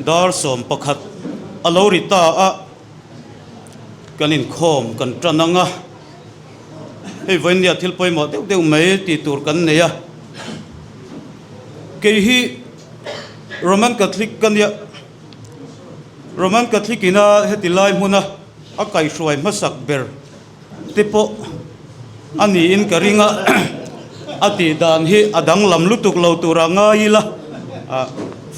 Dar 11 a lo ri ta a, kan inkhawm kan tan ang a. Hei vawinia thil pawimawh deuh deuh mai tih tur kan nei a. Kei hi Roman Catholic ka nia. Roman Catholic ina heti lai hmuna a kaihhruai hmasak ber te pawh a niin ka ring a, a tih dan hi a danglam lutuk lo tura ngai ila,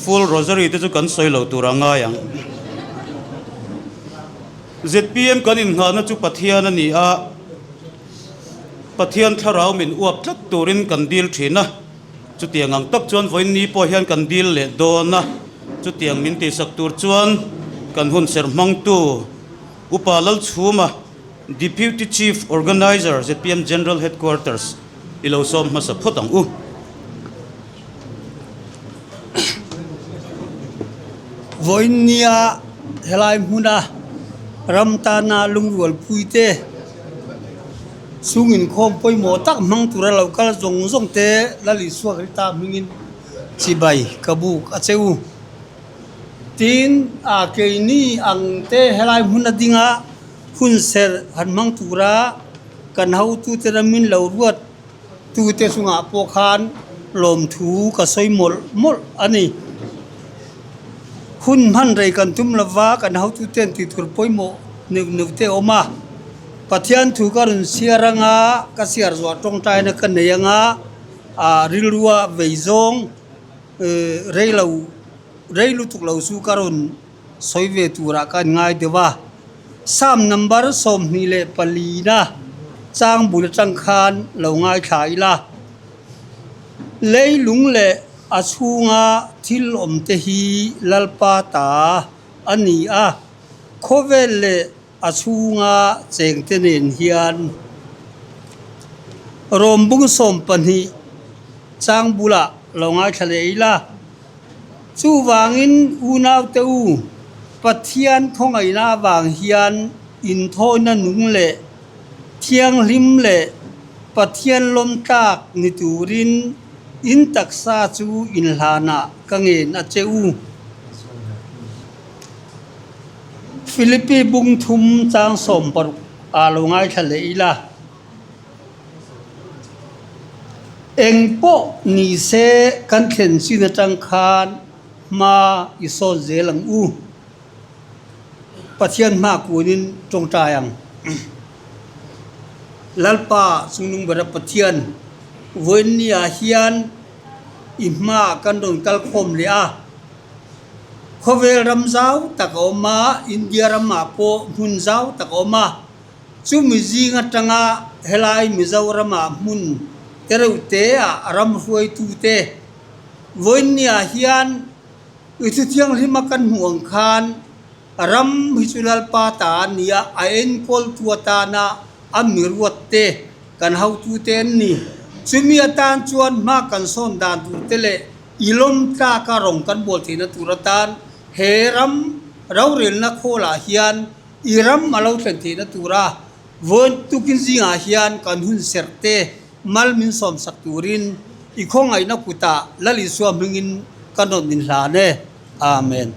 full rosary te chu kan sawi lo tura ngai ang. Zpm kan innghahna chu Pathian a ni a, Pathian thlarau min uap tlat turin kan dil thin a, chutiang ang tak chuan vawiin ni pawh hian kan dil leh dawn a, chutiang min tihsak tur chuan kan hunserh hmangtu Upa Lalchhuma, Deputy Chief Organiser, zpm General Headquarters, i lo sawm hmasa phawt ang u. Vawiinnia helai hmuna ram tana lungrualpui te chhung inkhawm pawimawh tak hmang tura lo kal zawng zawng te Lal Isua Krista hmingin chibai ka buk a che u. Tin, a keini ang te helai hmun a dinga hun serh han hmang tura kan hotute ramin lo ruat tute chungah pawh khan lawmthu ka sawi mawlh mawlh a ni. Hun hman rei kan tum lova kan hotuten tih tur pawimawh neuh neuh te a awm a. Pathian thu ka rawn chhiar anga ka chhiar zuah tawngtaina ka nei anga a rilrua vei zawng. Rei lo rei lutuk lo chu ka rawn sawi ve turah ka inngai deuh a, Psalm number 24 na chang bul atang khan lo ngaithla ila, Leilung leh a chhunga thil awm te hi Lalpa ta a ni a, khawvel leh a chhunga chengte nen hian rawm bung 12 chang bulah lo ngaithla leh ila. Chuvangin unaute u, Pathian khawngaihna avang hian inthawina nung leh thianghlim leh Pathian lawm tlak ni turin in taksa chu inhlanah ka ngen a che u. Philippi bung thum chang 60 ah lo ngaithla leh ila. Eng pawh ni se kan thlen chin atang khan hma i sawn zel ang u. Pathian hma kunin tawngtai ang. Lalpa chungnung bera Pathian vawiinniah hian i hma kan rawn kal khawm leh a. Khawvel ram zau tak a awm a, India ramah pawh hmun zau tak a awm a. Chumi zing atanga helai Mizoramah hmun tereuh teah ram hruaitute vawiinniah hian i thu thianghlima kan hmuh ang khan ram hi chu Lalpa ta a nia, a enkawltu atana a miruatte kan hotute an ni. Chumi atan chuan hma kan sawn dan turte leh i lawm tlaka rawng kan bawl theihna tur atan he ram rorelna khawlah hian I ram a lo thlen theihna tura vawiin tukin zingah hian kan hun serh te mal min sawmsak turin i khawngaihna kutah Lal Isua hmingin ka nawt in hlan e. Amen.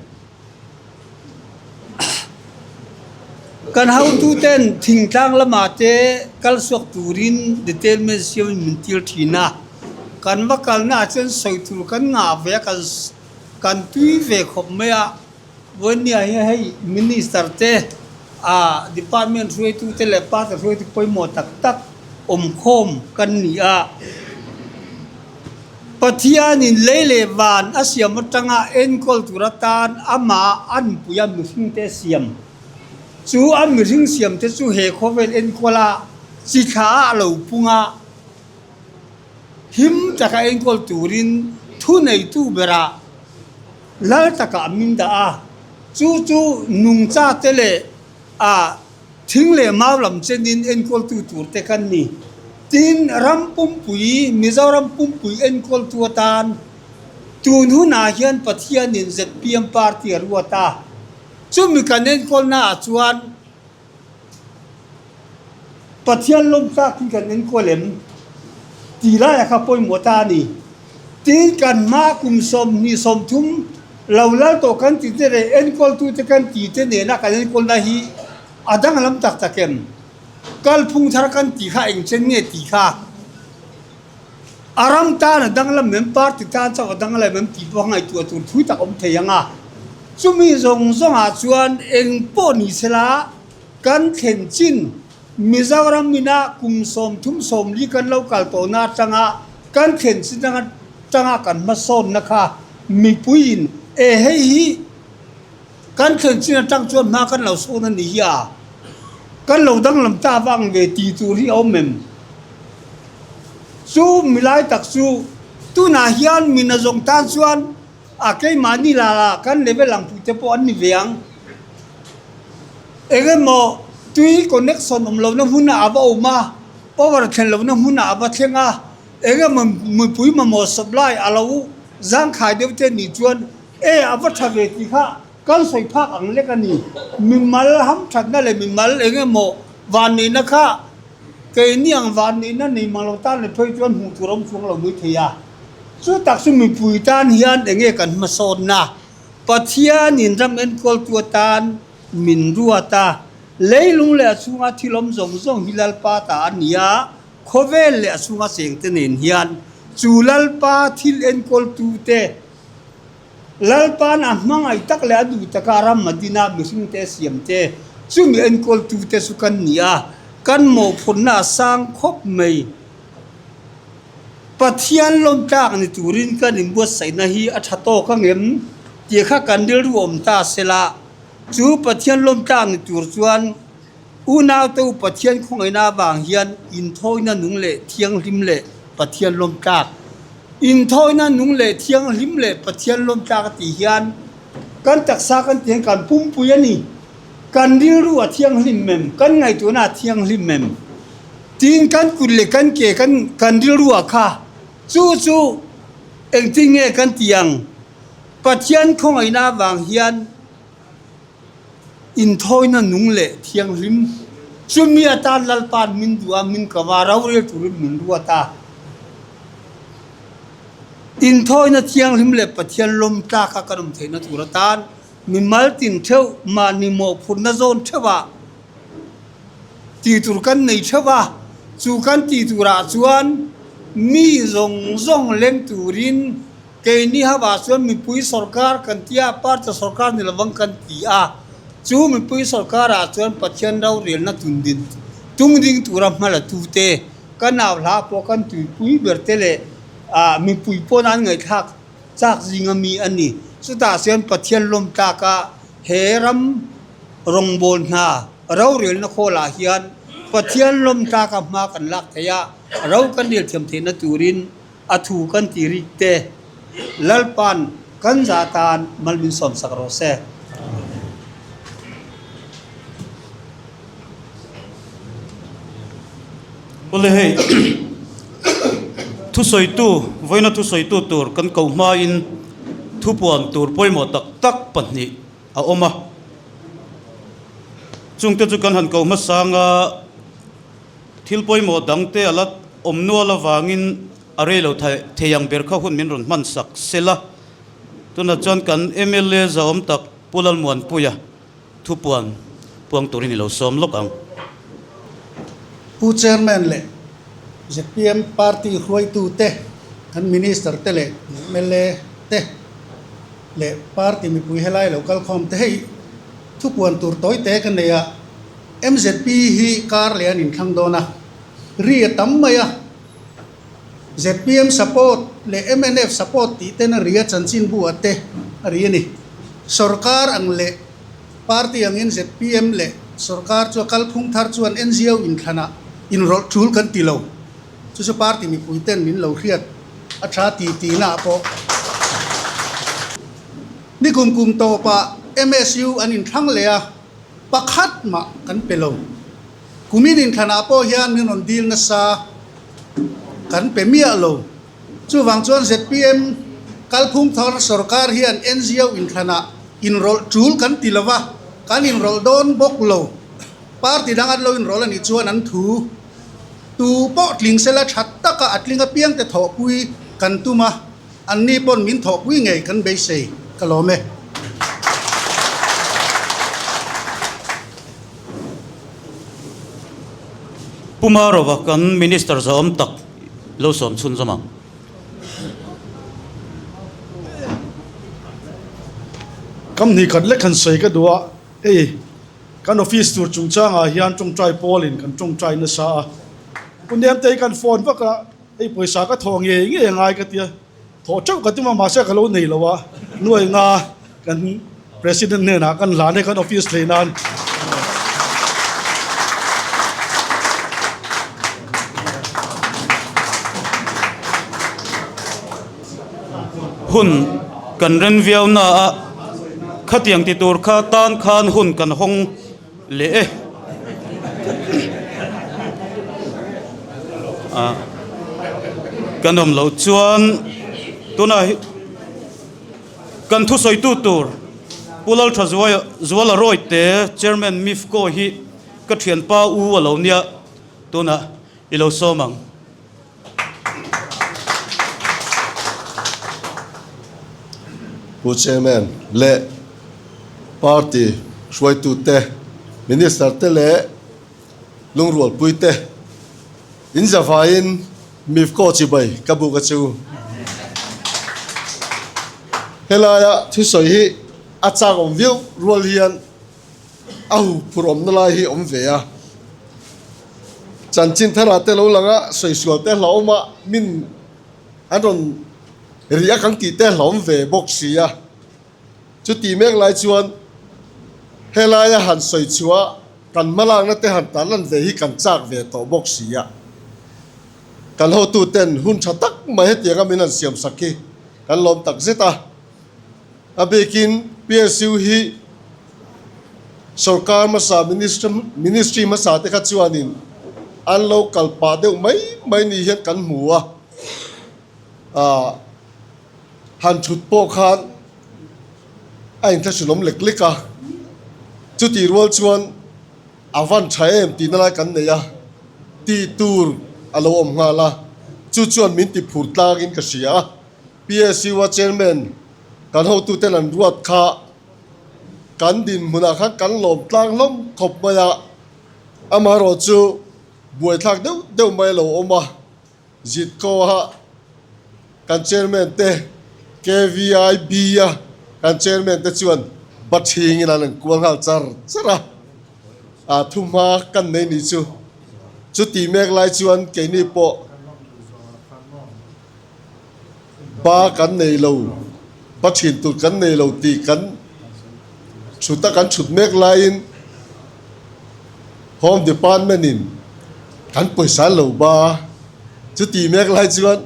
Kan hotuten thingtlang lamah te kal suak turin detailment siamin min tir thin a, kan va kalna ah chuan sawi tur kan ngah ve a, kan tui ve khawp mai a. Vawinia hi hei Minister te ah Department hruaitu te leh Party hruaitu pawimawh tak tak awmkhawm kan ni a. Pathianin lei leh van a siam atanga enkawl tur atan amah a nupui a mihring te siam. Chu a mihring siam te chu he khawvel enkawl a chi thla a lo pung a, him taka enkawl turin thuneitu berah Lal takah min dah a, chu chu nungcha te leh a thing leh mau lam chenin enkawltu tur te kan ni. Tin, ram pumpui, Mizoram pumpui enkawltu atan tun hunah hian Pathianin zpm party a ruat a, chumi kan enkawlna ah chuan Pathian lawmtlak hi kan enkawl em? Tih laiah kha pawimawh ta a ni. Tin, kan hma kum 20, 30. Lo lal tawh kan ti te leh enkawltute kan ti te nena kan enkawlna hi a danglam tak tak em? Kalphung thar kan tih kha engchen nge tih kha a ram tan a danglam em, party tan chauh a danglam em tih pawh ngaihtuah tur thui tak awm thei ang a. Chumi zawng zawngah chuan eng pawh ni sela kan thlen chin Mizoram ina kum 30 40 kan lo kal tawhna atanga kan thlen chin atanga kan hmasawnna kha mipuiin e hei hi Kan thlen chin atang chuan hma kan lo sawn a ni hi a, kan lo danglam ta vang ve tih tur hi a awm em? Chu milai tak chu tunah hian mi nazawng tan chuan a keimahni la la kan level ang pui te pawh an ni ve ang. Eng emaw tui connection awm lohna hmunah a va awm a, power thlen lohna hmunah a va thleng a, eng emaw mipui mamawh supply a lo zangkhai deuh te nih chuan E, a va tha ve tih kha kan sawi phak ang lek a ni. Mimal hamthatna leh mimal eng emaw vanneihna kha keini ang vanneihna nei mang lo tan leh phei chuan hmuh tur a awm chuang lo mai thei a. Chu tak chu mipui tan hian eng nge kan hmasawnna? Pathianin ram enkawltu atan min ruat a, leilung leh a chhunga thil awm zawng zawng hi Lalpa ta a ni a, khawvel leh a chhunga chengte nen hian chu Lalpa thil enkawltute Lalpa'n a hmangaih tak leh a duh taka ram a din a, mihringte a siam te, chumi enkawltute chu kan ni a, kan mawhphurhna a sang khawp mai. Pathian lawmtlak ni turin kan inbuatsaihna hi a tha tawk ang em tih kha kan rilru awm ta sela, chu Pathian lawmtlak ni tur chuan unaute u Pathian khawngaihna avang hian inthawina nung leh thianghlim leh Pathian lawmtlak Inthawina nung leh thianghlim leh Pathian lawmtlak a tih hian kan taksa kan tih hian kan pumpui a ni. Kan rilru a thianghlim em? Kan ngaihtuahna a thianghlim em? Tiin kan kut leh kan ke kan kan rilru ah kha chu chu engtin nge kan tih ang? Pathian khawngaihna avang hian Inthawina nung leh thianghlim chumi atan Lalpa'n min duh a, min ko a, rorel turin min ruat a. Inthawina thianghlim leh Pathian lawm tlaka kan awm theihna tur atan mimal tin theuh, mahni mawhphurhna zawn theuhah tih tur kan nei theuh a, chu kan tih turah chuan mi zawng zawng leng turin Keini havah chuan mipui sorkar kan ti a, party sorkar ni lovang kan ti a. Chu mipui sorkarah chuan Pathian rorelna tundin tungding tura hma la tute, ka nau hla pawh kan tuipui ber te leh ah mipui pawn an ngaihthlak chak zinga mi a ni. Chutah chuan Pathian lawm tlaka he ram rawngbâwl hna rorelna khawlah hian Pathian lawm tlaka hma kan lak theih a, ro kan rel thiam theihna turin A thu kan ti rik te Lalpa'n kan za tan mal min sawmsak rawh se. Awle hei thusawitu vawiina thusawitu tur kan koh hmain thupuan tur pawimawh tak tak pahnih a awm a. Chungte chu kan han koh hmasang a. Thil pawimawh dangte a la awm nual avangin a rei lo thei ang ber kha hun min rawn hman sak sel a. Tunah chuan kan mla zahawm tak Pu Lalmuanpuia thupuan puang turin i lo sawm lawk ang. Pu Chairman leh zpm party hruaitute, kan Minister te leh mla te leh party mipui helai lo kalkhawm te hei thupuan tur tawi te ka nei a. MZP hi kar leh an inthlang dawn a, ri a tam mai a. Zpm support leh mnf support tih ten a ri a, chanchinbu a te a ri a ni. Sorkar ang leh party angin zpm leh sorkar chu a kalphung thar chuan NGO inthlanah inrawlh tul kan ti lo. Chu chu party mipui ten min lo hriat a tha ti tihna ah pawh. Nikum kum tawpah MSU an inthlang leh a. Pakhat mah kan pe lo. Kumin inthlanah pawh hian min rawn dil nasa kan pe miah lo. Chuvang chuan zpm kalphung thar sorkar hian NGO inthlanah inrawlh tul kan ti lo va, kan inrawlh dawn bawk lo. Party dang an lo inrawlh a nih chuan an thu tu pawh tling sela tha taka a tling apiangte thawhpui kan tum a, anni pawn min thawhpui ngei kan beisei. Ka lawm e. Pu Marova kan Minister zawm tak lo sawm chhunzawm ang. Kam hnih khat lek han sawi ka duh a, hei kan office tur chungchangah hian tawngtai pawlin kan tawngtai nasa a, Pu Nemtei kan phone vak a, hei pawisa ka thawh ngei ngei a ngai ka tia, thawh teuh ka tum a mahse ka lo nei lo a, nuai nga kan President hnenah kan hlan e kan office thlei nan. Hun kan ren viau na a, khatiang ti tur kha tan khan hun kan hawng leh e. Kan awm loh chuan tunah hi. Kan thusawitu tur Pu Laltha Zuala Rawite, Chairman MIFCO hi ka thianpa u a lo nia, tunah i lo sawm ang. Pu Chairman leh Party hruaitute, Minister te leh lungrualpuite in zavaiin MIFCO chibai ka buk a chu. Helaia thusawi hi a chak awm viau rual hian a huphurh awmna lai hi awm ve a. Chanchin tharah te lo lang a, sawi sual te hlauhawm a, min an rawn ri a kan tih te hlauhawm ve bawk si a. Chuti mek lai chuan helaia han sawi chhuah kan hmalakna te han tarlan ve hi kan chak ve tawh bawk si a. Kan hotuten hun tha tak mai hetianga min han siam sak hi kan lawm tak zet a. A bikin PSU hi sorkar hmasa ministry hmasa te kha chuanin an lo kal pah deuh mai mai ni hian kan hmu a. Han thut pawh khan a inthlahrunawm lek lek a, chutih rual chuan a van tha em tihna lai kan nei a, tih tur a lo awm nghal a, chu chuan min ti phur tlangin ka hria a, PSU a chairman kan hotuten an ruat kha kan dinhmunah khan kan lawm tlang hlawm khawp mai a, amaherawh chu buaithlak deuh deuh mai a lo awm a. Zitkaw-a kan chairman te, KVIB-a kan chairman te chuan Bathingin an an kual nghal char char a, a thuhma kan nei ni chu. Chuti mek lai chuan keini pawh ba kan nei lo, ba thin tur kan nei lo tih kan chhut a, kan chhut mek laiin Home Department in kan pawisa an lo ba a, chuti mek lai chuan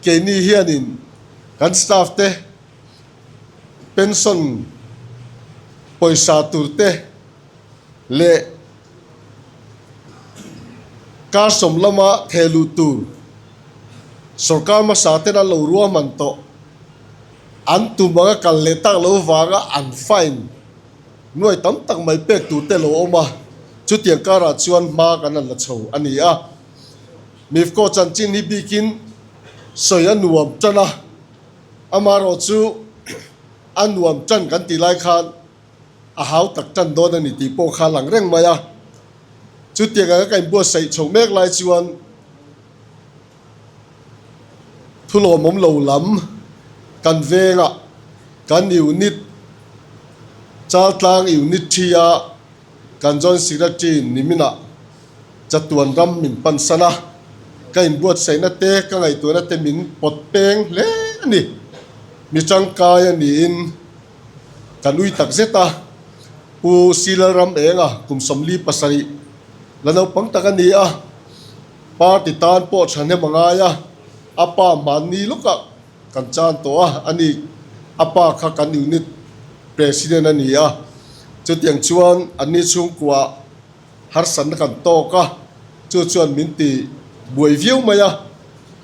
keini hianin kan staff te pension pawisa tur te leh kar sawm lama theh luh tur sorkar hmasa ten an lo ruahman tawh an tum anga kal leh tak lo vanga an fine Nuai tam tak mai pek tur te lo awm a, chutiang karah chuan hma kan han la chho a ni a. Mifco chanchin hi bikin sawi a nuam tan a, amaherawh chu a nuam tan kan tih lai khan a hau tak tan dawn a ni tih pawh kha a lang reng mai a. Chutiang anga ka inbuatsaih chho mek lai chuan Thulawmawm lo lam kan vengah kan unit Chaltlang Unit thi-a kan Joint Secretary niminah chatuan ram min pansan a, ka inbuatsaihna te ka ngaihtuahna te min pawt peng hle a ni. Mi tangkai a niin ka nui tak zet a, Pu Silal Ram Enga kum 47 la naupang tak a ni a. Party tan pawh thahnem a ngai a, a pa hmanni lawkah kan chan tawh a, a ni, a pa kha kan unit president a ni a, chutiang chuan anni chhungkuaah harsatna kan tawk a, chu chuan min ti buai viau mai a,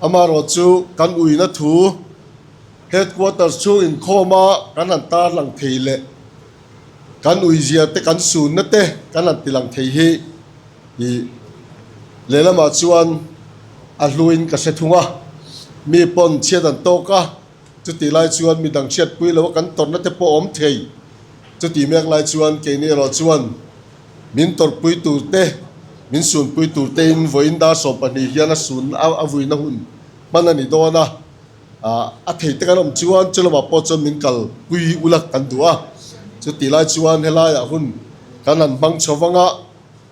amaherawh chu kan uina thu headquarters chhung inkhawma kan han tarlang thei leh kan uizia te kan sunna te kan han tilang thei hi. Ih, lehlamah chuan a hluin ka hre thung a, mi pawn chhiat an tawk a, Chutih lai chuan midang hriatpui lo a kan tawrhna te pawh a awm thei. Chutih mek lai chuan keini erawh chuan min tawrhpui tur te, min sunpui tur tein vawiin dar 12 hian a sun a vuina hun hman a ni dawn a. A thei te kan awm chuan chu lamah pawh chuan min kalpui ula kan duh a. Chutih lai chuan helaiah hun kan han hmang chho vang a.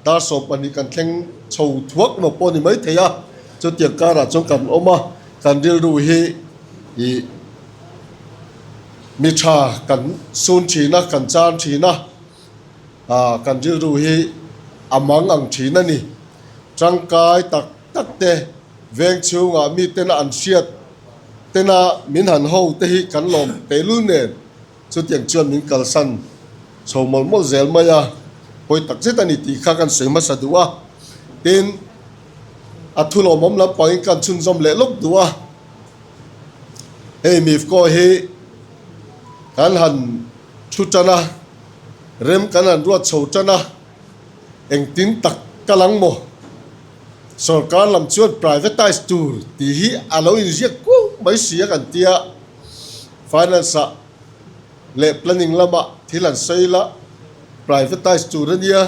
Dar 12 kan thleng chho thuak emaw pawh a ni mai thei a, chutiang karah chuan kan awm a, kan rilru hi ih mi tha kan sun thin a, kan chan thin a, ah kan rilru hi a mang ang thin a ni. Tangkai tak tak te veng chhungah mi tena an hriat tena min han ho te hi kan lawm tehlul nen. Chutiang chuan min kalsan chho mawlh mawlh zel mai a, pawi tak zet a ni tih kha kan sawi hmasa duh a. Tin, a thu lawmawm lampangin kan chhunzawm leh lawk duh a. Hei Mifco hi kan han thu tan a, rem kan han ruat chho tan a, engtin tak ka lang maw? Sorkar lam chuan privatise tur tih hi a lo inziak kuau mai si a kan tia. Finance ah leh planning lamah thil an sawi la, privatise tur a nia,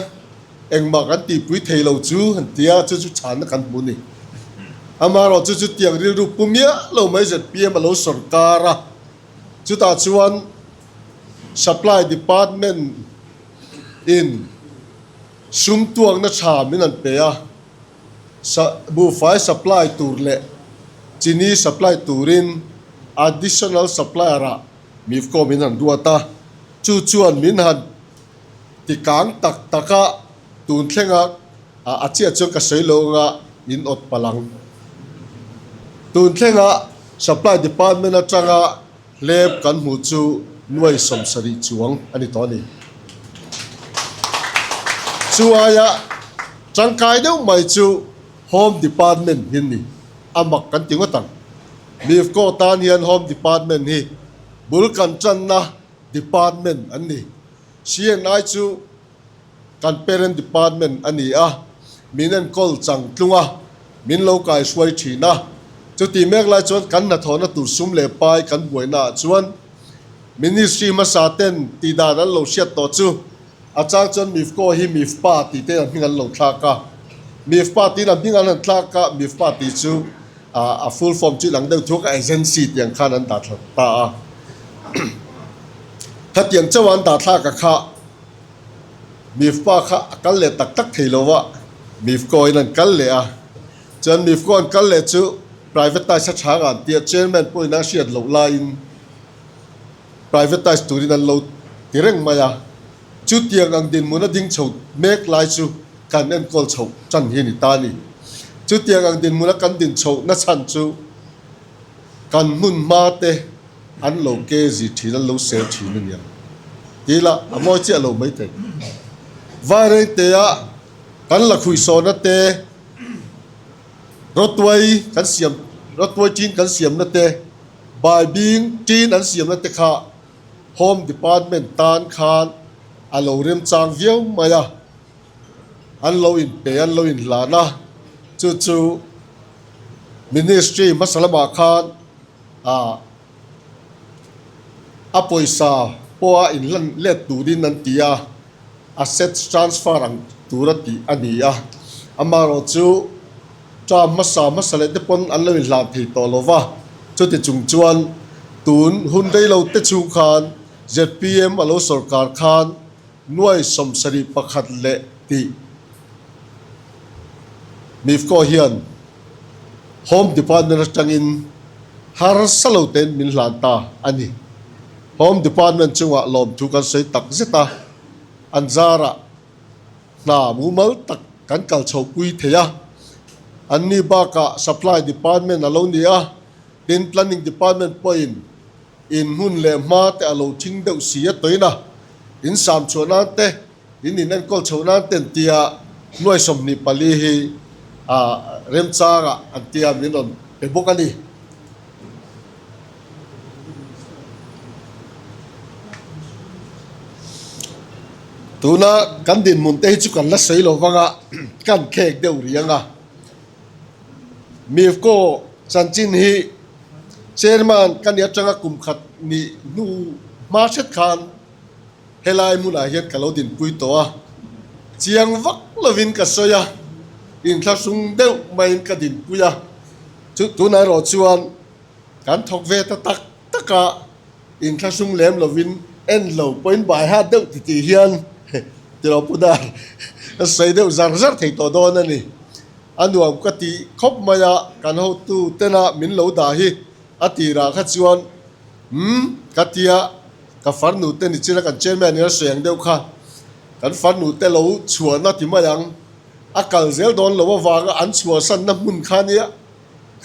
engmah kan tihpui thei lo chu an ti a, chu chu chhanna kan hmu a ni. Amaherawh chu chutiang rilru pu miah lo mai zpm a lo sawrkar a, chutah chuan supply department in sum tuakna tha min an pe a, Buhfai supply tur leh chini supply turin additional supplier ah Mifco min han ruat a, chu chuan min han ti kang tak tak a, tun thlenga a chiah chuan ka sawi lo anga in awt palh ang. Tun thlenga supply department atanga hlep kan hmuh chu nuai 70 chuang a ni tawh a ni. Chu aia tangkai deuh mai chu Home Department hi a ni. A mak kan ti ngawt ang. Mifco tan hian Home Department hi bul kan tanna department an ni. CNI chu kan parent department a ni a, min enkawl chang tlung a, min lo kaihruai thin a. Chutih mek lai chuan kan hnathawhna tur sum leh pai kan buaina ah chuan Ministry hmasa ten tih dan an lo hriat tawh chu a chang chuan Mifco hi Mifpa tih ten an hming an lo thlak a, Mifpa tiin an hming an han thlak a, Mifpa tih chu a full form chu inang deuh thuak a agency tih ang khan an dah thla ta a. Khatiang chauh an dah thlak a kha. Mifpa kha a kal leh tak tak thei lo a, Mifco in an kal leh a. Chuan Mifco an kal leh chu privatise a chhang an tia, chairman pawhin a hriat loh laiin privatise turin an lo ti reng mai a. Chutiang ang dinhmun a ding chho mek lai chu kan enkawl chhoh tan hi a ni ta a ni. Chutiang ang dinhmun a kan din chhoh nachhan chu kan hmun hma te, An lo ke zi thin, an lo sel thin a nia. Ti ila a mawi chiah lo mai thei. Vairengtea kan la khuihsawhna te, rawtuai kan siam, rawtuai tin kan siamna te, baibing tin an siamna te kha Home Department tan khan a lo remchang viau mai a. An lo inpe, an lo inhlan a, chu chu Ministry hmasa lamah khan Ah, a pawisa pawha inhlan let turin an ti a, assets transfer ang tura tih a ni a. Amaherawh chu term hmasa hmasa leh te pawn an lo inhlan thei tawh lo va, chuti chung chuan tun hun rei lo te chhung khan zpm a lo sawrkar khan nuai 71 leh tih Mifco hian Home Department atangin harsa lo tein min hlan ta a ni. Home Department chungah lawmthu kan sawi tak zet a, an zarah hna mumal tak kan kal chho pui thei a. Anni bakah Supply Department a lo ni a, tin Planning Department pawhin in hmun leh hma te a lo thing deuh si a tawin a, in sam chhuah nan te, In in enkawl chho nan ten tia nuai 24 hi remchangah an tia min rawn pe bawk a ni. Tuna kan dinhmun te hi chu kan la sawi lo vang a, kan khek deuh rih ang a. Mifco chanchin hi. Chairman ka ni atanga kum khat nih hnu hma hret khan helai hmunah hian ka lo dinpui tawh a, chiang vak lovin ka sawi a, inthlahrung deuh maiin ka dinpui a, chu tunah erawh chuan kan thawk ve ta tak tak a, inthlahrung lem lovin en lo pawhin bai hat deuh titih hian tilo pu dar ka sawi deuh zar zar thei tawh dawn a ni. A nuam ka tih khawp mai a, kan hotu tena min lo dah hi a tirah kha chuan umm ka tia ka farnu te ni chila kan chairman in a sawi ang deuh kha kan farnu te lo chhuahna ti mai ang a kal zel dawn lo avanga an chhuahsanna hmun kha nia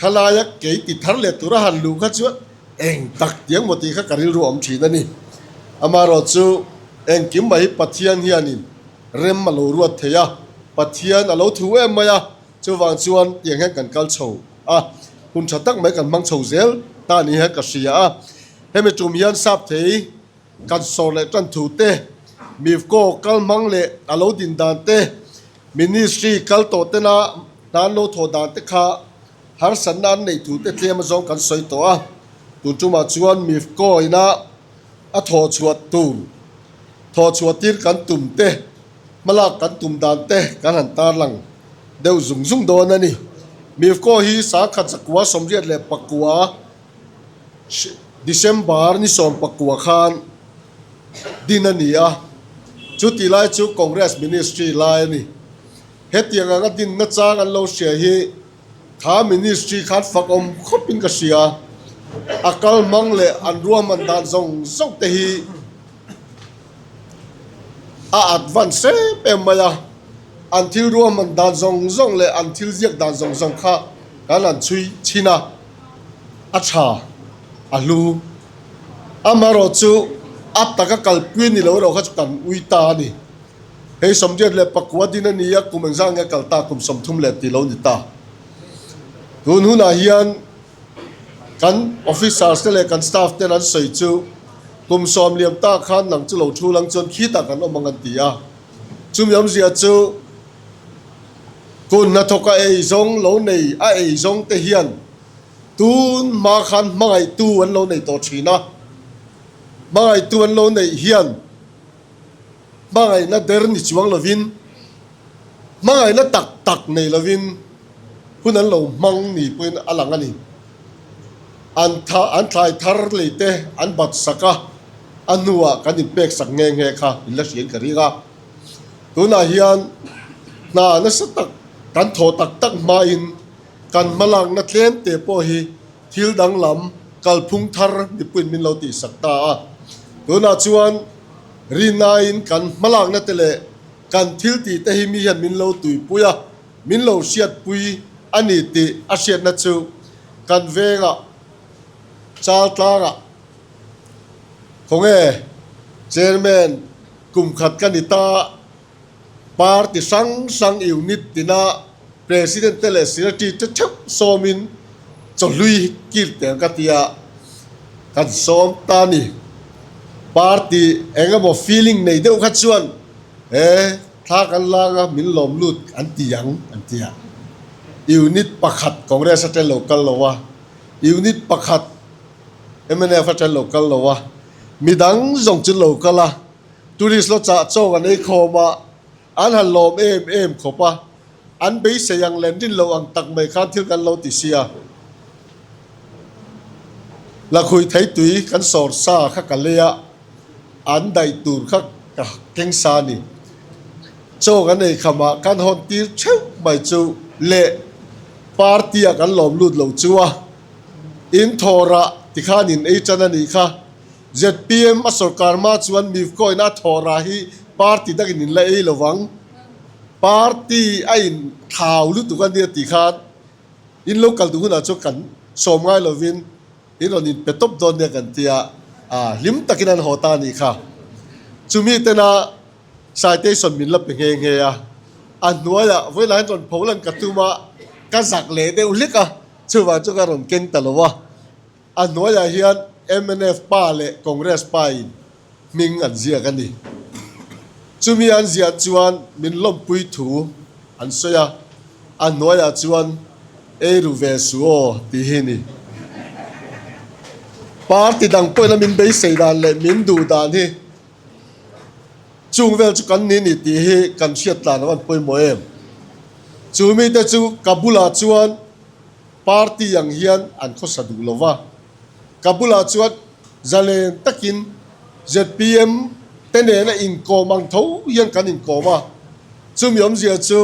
Khalaia kei ti thar leh tura han luh kha chuan eng tak tiang maw tih kha ka rilru awm thin a ni. Amaherawh chu engkim mai hi Pathian hianin rem a lo ruat thei a, Pathian a lo thu em mai a, chuvang chuan tiang hian kan kal chho a, hun tha tak mai kan hmang chho zel ta ni hian ka hria a. Hemi tum hian sap thei kan sawr leh tan thu te, Mivco kal hmang leh a lo din dan te, Ministry kal tawh tena hna an lo thawh dan te kha harsatna an neih thu te tlem azawng kan sawi tawh a. Tun tumah chuan Mivco ina a thawh chhuah tur, thawh chhuah tir kan tum te, hmalak kan tum dan te kan han tarlang deuh zung zung dawn a ni. Mivco hi sangkhat zakua 89 December ni 19 khan din a ni a, chuti lai chu Congress Ministry lai a ni. Hetiang anga dinna chang an lo hria hi kha Ministry khan fak awm khawpin ka hria. A kal hmang leh an ruahman dan zawng zawng te hi a advance em em mai a, an thil ruahman dan zawng zawng leh an thil ziak dan zawng zawng kha kan han chhui chhin a. A tha, a hlu. Amaherawh chu a taka kalpui ni lo erawh kha chu kan ui ta a ni. Hei 89 din a ni a, kum engzah nge kal ta, kum 30 leh tih lo ni ta. Tun hunah hian kan officers te leh kan staff ten an sawi chu kum sawm liam ta khan nang chu lo thu lang chuan khitah kan awm ang an ti a. Chumi awmzia chu Kun hnathawk a ei zawng lo nei a ei zawng te hian tun hma khan hmangaihtu an lo nei tawh thin a, hmangaihtu an lo neih hian hmangaihna der ni chuang lovin hmangaihna tak tak nei lovin hun an lo hmang ni pawhin a lang a ni. An tha an thlai thar lei te an bat sak a, a hnuah kan inpek sak nghe nghe kha in la hriain ka ring a. Tunah hian hna nasa tak kan thawh tak tak hmain kan hmalakna tlem te pawh hi thil danglam kalphung thar mipuiin min lo tihsak ta a. Tunah chuan rinaiin kan hmalakna te leh kan thil tih te hi mi hian min lo tuipui a, min lo hriatpui a ni tih a hriatna chu kan vengah Chaltlangah khawnge Chairman Kum khat ka ni ta, party hrang hrang unit tina President te leh Secretary te theuh sawmin chawhlui kir teng ka tia kan sawm ta ni. Party eng emaw feeling nei deuh kha chuan he thla kan lang a min lawm lut an ti ang an ti a. Unit pakhat Congress atang lo kal lo a, unit pakhat mnf atang lo kal lo a. Midang zawng chu lo kal a, tourist lo chah chawk an ei khawm a, an han lawm em em khawp a, an beisei ang leh an rin loh ang tak mai khan thil kan lo ti sia. Lakhuih thei tui kan sawr sa kha ka lei a, an daih tur kha ka keng sa a ni. Chaw kan ei kham a, kan hawn tir theuh mai chu leh party ah kan lawm lut lo chu a. In thawrah tikhan in ei tan a nih kha. Zpm a sorkar hma chuan Mivco ina a thawrah hi party dangin in la ei lo vang. Party a in thau lutuk a nia tih khan in lo kal duh hunah chuan kan sawm ngai lovin in rawn in pe tawp dawn nia kan tia, hlim takin an haw ta a nih kha. Chumi tena Citation min la pe nghe nghe a, a hnuaiah vawilah hian rawn pho lan ka tum a, ka zak leh deuh hlek a. Chuvang chu ka rawn keng ta lo a, a hnuaiah hian mnf pa leh Congress pa in hming an ziak a ni. Chumi an ziah chuan min lawmpui thu an sawi a, a hnuaiah chuan ei ru ve su aw tih hi ni. Party dang pawhin a min beisei dan leh min duh dan hi chung vel chu kan ni ni tih hi kan hriat tlan a van pawimawh em. Chu mite chu ka bulah chuan party ang hian an khawsa duh lo va, ka bulah chuan zalen takin zpm te nena inkawm ang tho hian kan inkawm a, chumi awmzia chu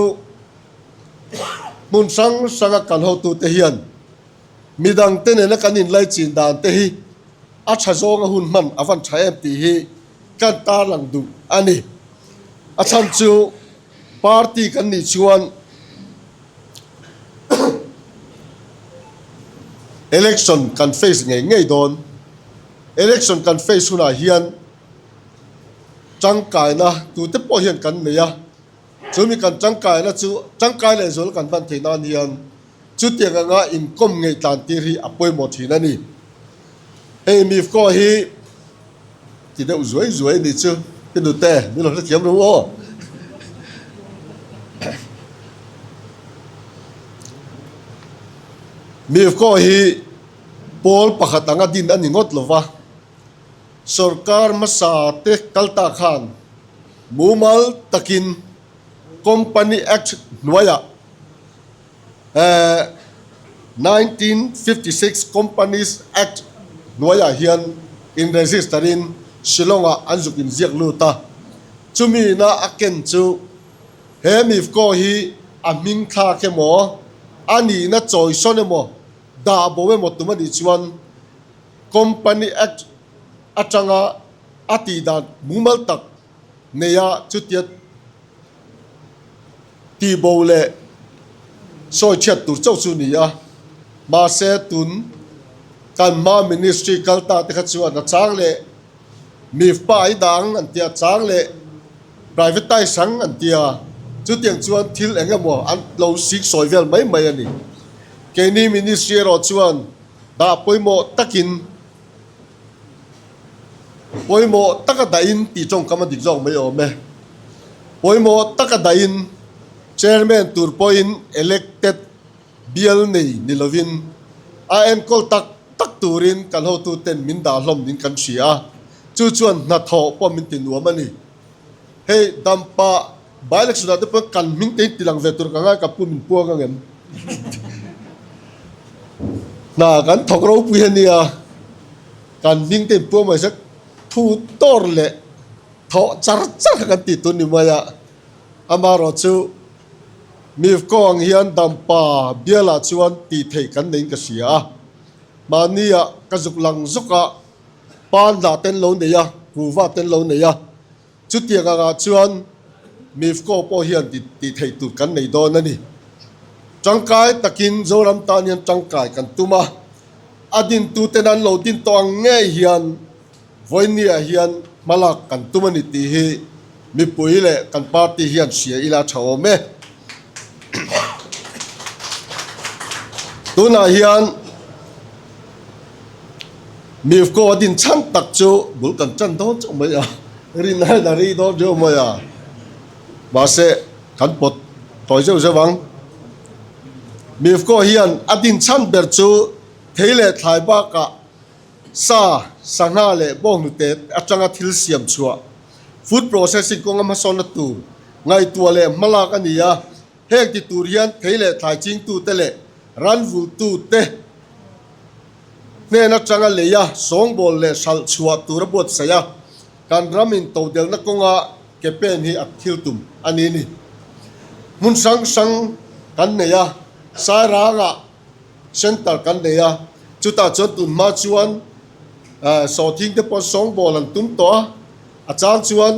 hmun hrang hranga kan hotute hian midangte nena kan inlaichin dan te hi a tha zawnga hun hman a van tha em tih hi kan tarlang duh a ni. A chhan chu party kan nih chuan election kan face ngei ngei dawn. Election kan face hunah hian tangkaina tute pawh hian kan nei a, chumi kan tangkaina chu tangkai lehzual kan hman theih nan hian Chutiang anga inkawm ngei tlan tir hi a pawimawh thin a ni. Hei Mifco hi ti deuh zuai zuai a nih chu, i nute min lo hrethiam ru aw. Mifco hi pawl pakhat anga din a ni ngawt lo va, sorkar hmasa te kal ta khan mumal takin Company Act hnuaiah 1956 Companies Act hnuaiah hian in register in Shillong ah an zuk in ziak lut a, chumi ina a ken chu he Mifco hi a hming thlak emaw, a nihna chawisawn emaw, dah bo emaw tum a nih chuan Company Act atanga a tihdan mumal tak neia chutia tihbo leh sawi chhiat tur chauh chu ni a, mahse tun kan hma ministry kal ta te kha chuan a chang leh mifpa ai dang an tia, chang leh privatise ang an tia, chutiang chuan thil eng emaw an lo sik sawi vel mai mai a ni. Keini ministry erawh chuan dah pawimawh takin Pawimawh taka dahin tih tawngkam a dik zawk mai awm e. Pawimawh taka dahin Chairman tur pawhin elected bial nei ni lovin a enkawl tak tak turin kan hotuten min dah hlawm niin kan hria a, chu chuan hnathawh pawh min ti nuam a ni. Hei dampa by-election ah te pawh kan hming te hi ti lang ve tur ka ngai ka pu min puang ang em? Hna kan thawk ropui a nia, kan hming te inpuang mai se thu tawr leh thawh char char kha kan tih tur ni mai a. Amaherawh chu Mifco ang hian dampa bialah chuan tih theih kan neiin ka hria a, mahnia ka zuk lang zawk a. Pan dah ten lo nei a, kuva ten lo nei a, chutiang angah chuan Mifco pawh hian tih theih tur kan nei dawn a ni. Tangkai takin Zoram tan hian tangkai kan tum a, a dintuten an lo din tawh ang ngei hian vawinia hian hmalak kan tum a ni tih hi mipui leh kan party hian hria ila a tha awm e. Tunah hian. Mifco a din chhan tak chu bul kan tan dawn chauh mai a, rin aiin a ri dawn riau mai a, mahse kan pawt tawi zeuh zeuh ang. Mifco hian a din chhan ber chu thei leh thlai bakah sa, sangha leh bawnghnute atanga thil siam chhuah, food processing kawnga hmasawnna tur ngaihtuah leh hmalak a ni a. Heng ti tur hian thei leh thlai chingtute leh ranvultute hnen atanga leia sawngbawl leh hralh chhuah tur a buatsaih a, kan ram in todelna kawnga ke pen hi a thil tum a ni ni. Hmun hrang hrang kan nei a, Sairangah center kan nei a, chutah chuan tun hma chuan sawhthing te pawh sawngbawl an tum tawh a, a chang chuan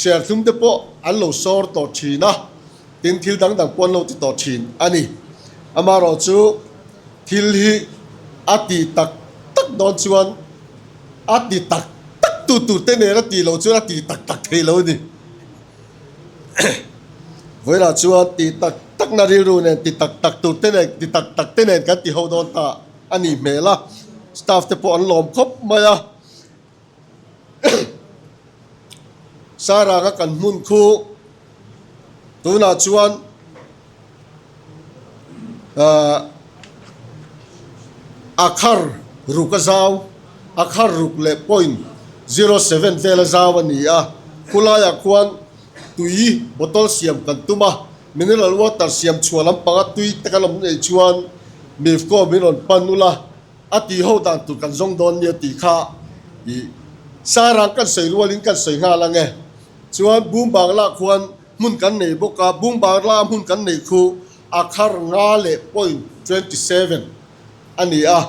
Serthlum te pawh an lo sawr tawh thin a, tin thil dang dang pawh an lo ti tawh thin a ni. Amaherawh chu thil hi a ti tak tak dawn chuan a ti tak tak tu tur te nen a tih loh chuan a ti tak tak thei lo a ni. Vawilah chuan ti tak tak na rilru nen ti tak tak tur te nen ti tak tak te nen kan ti ho dawn ta a ni hmel a, staff te pawh an lawm khawp mai a. Sairanga kan hmun khu tunah chuan ahh a khar. ruk a zau, a khar ruk leh point 07 vel a zau a ni a. Khulaiah khuan tui bottle siam kan tum a, mineral water siam chhuah lampanga tui te kan awm nei chuan Mifco min rawn pan ula a tih ho dan tur kan zawng dawn nia tih kha ih Sairang kan sawi rualin kan sawi nghal ang e. Chuan Bung Bangla khuan hmun kan nei bawk a, Bung Bangla hmun kan neih khu a khar nga leh point 27 a ni a,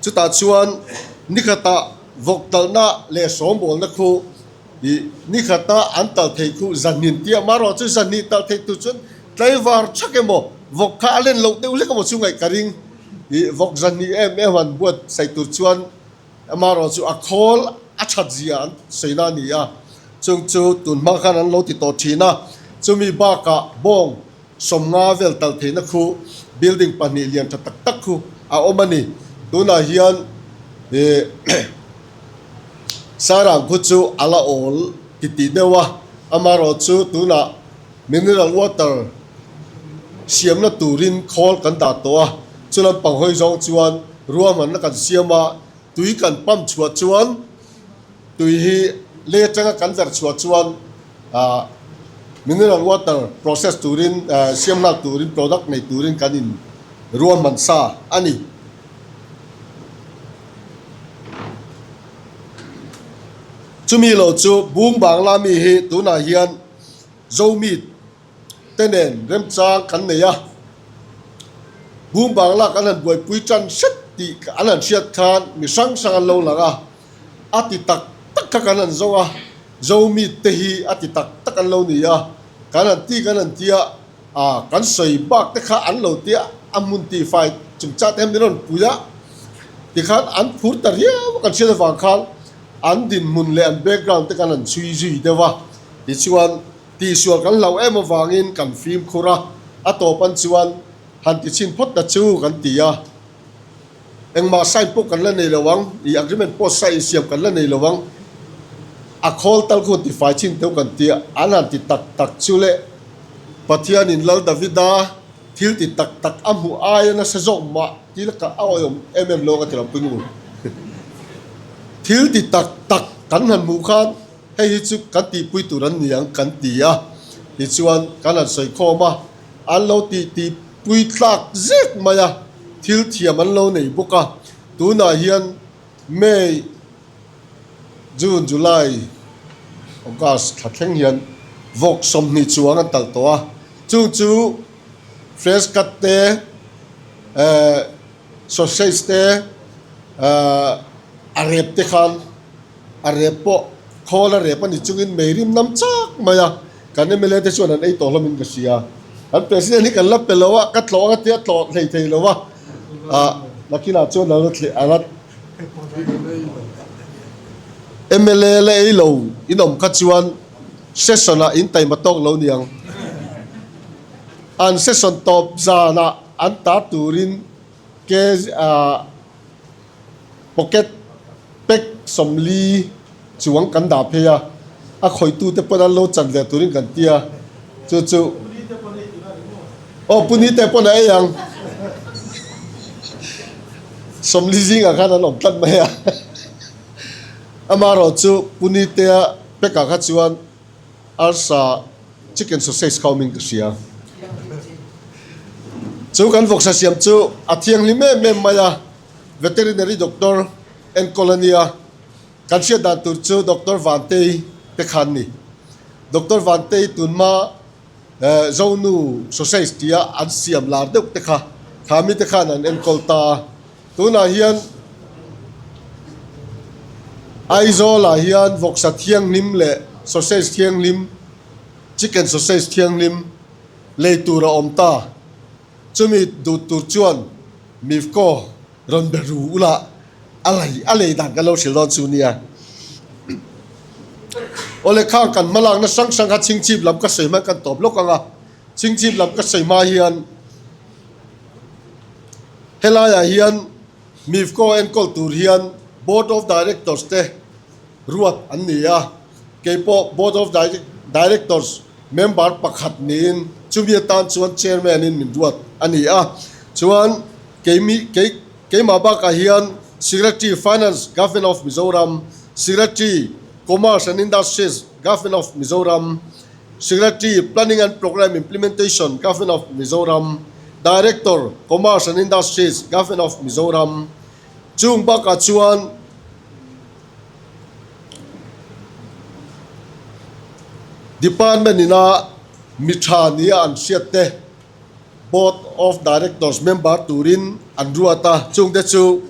chutah chuan nikhatah vawk talhna leh sawmbawlna khu ih nikhata an talh theih khu zahnin tia marawh chu zahnih talh theih tur chuan tlaivar thak emaw vawk kha a len loh deuh hlek emaw chu ngaih ka ring ih vawk zahnih em em han buatsaih tur chuan amarawh chu a khawl a that zia an sawi na a ni a, chung chu tun hma khan an lo ti tawh thin a, chumi bakah bawng 50 vel talh theihna khu building pahnih lian tha tak tak khu a awm a ni. Tunah hian ih Sairang khu chu a la awl ti tih deuh a, amaherawhchu tunah mineral water siamna turin khawl kan dah tawh a, chu lampang hawi zawng chuan ruahmanna kan siam a, tui kan pump chhuah chuan tui hi lei atanga kan verh chhuah chuan ah mineral water process turin eh siam nghal turin product nei turin kan in ruahman sa a ni. Chumi lo chu Bung Bangla mi hi tunah hian Zomi te nen remchang kan nei a, Bung Bangla kan han buaipui tan hret tih an han hriat khan mi hrang hrang an lo lang a, a ti tak tak kha kan han zawng a, Zomi te hi a ti tak tak an lo ni a, kan han ti kan han tia a, kan sawi bak te kha an lo tia a hmun tihfai chungchah te hian min rawn pui a, tikhan an phur ta riau a kan hriat avang khan an dinhmun leh an background te kan han chhui zui deuh a, tichuan tihsual kan hlauh em avangin kan fimkhur a, a tawp an chuan han ti chhin phawt ta chu kan ti a. Engmah sign pawh kan la nei lo ang, ih agreement pawh sign siam kan la nei lo ang, a khawl tal khu tifai chin teuh kan ti a, an han ti tak tak chu le Pathianin Lal Davida thil ti tak tak a hmuh aia nasa zawk mah ti la ka a awihawm em em lo ka ti lo pui ngur. Thil ti tak tak kan han hmuh khan hei hi chu kan tihpui tur an ni ang kan ti a, tichuan kan han sawi khawm a, an lo tih tih pui tlak zek mai a, thil thiam an lo nei bawk a, tunah hian May, June, July, August thla thleng hian vawk 20 chuang an talh tawh a, chung chu fresh cut te, eh sausage te, eh a rep te khan a rep pawh khawl a rep a ni chungin mei rim nam chak mai a. Kan mla te chuan an ei tawh hlawmin ka hria. Kan president hi kan la pe lo a, ka tlawh ang a tia tlawh hlei thei lo a. Ah, nakinah chuan a la thleh a la mla la ei lo in awm kha chuan session ah in taima tawk lo niang. An session tawp zanah an tar turin ke ah Pocket pack 40 chuang kan dah phei a, a khawitute pawn an lo chan ve turin kan ti a, chu chu aw Puni te pawn a ei ang, 40 zingah khan an awm tlat mai a, amaherawh chu Puni tea pack ah kha chuan arsa chicken sausage kha awmin ka hria. Chu kan vawksa siam chu a thianghlim em em mai a, veterinary doctor enkawl a nia. Kan hriat dan tur chu Doctor Vantei te khan ni. Doctor Vantei tunhma Zonu sausage tia an siam lar deuh te kha, kha mite khan an enkawl ta a. Tunah hian Aizawlah hian vawksa thianghlim leh sausage thianghlim, chicken sausage thianghlim lei tur a awm ta. Chumi duh tur chuan Mifco rawn be ru ula a lei a lei dan kan lo hrilh dawn chu nia. Awle khang kan hmalakna hrang hrang kha chingchip lam ka sawi hman kan tawp lawk ang a, chingchip lam ka sawi hma hian Helaiah hian Mifco enkawl tur hian Board of Directors te ruat an ni a, kei pawh Board of Directors member pakhat niin chumi atan chuan Chairman in min ruat a ni a. Chuan keimi kei keimah bakah hian. Secretary, Finance, Government of Mizoram, Secretary, Commerce and Industries, Government of Mizoram, Secretary, Planning and Programme Implementation, Government of Mizoram, Director, Commerce and Industries, Government of Mizoram. Chung bakah chuan Department ina mi tha nia an hriat te Board of Directors member turin an ruat a, chungte chu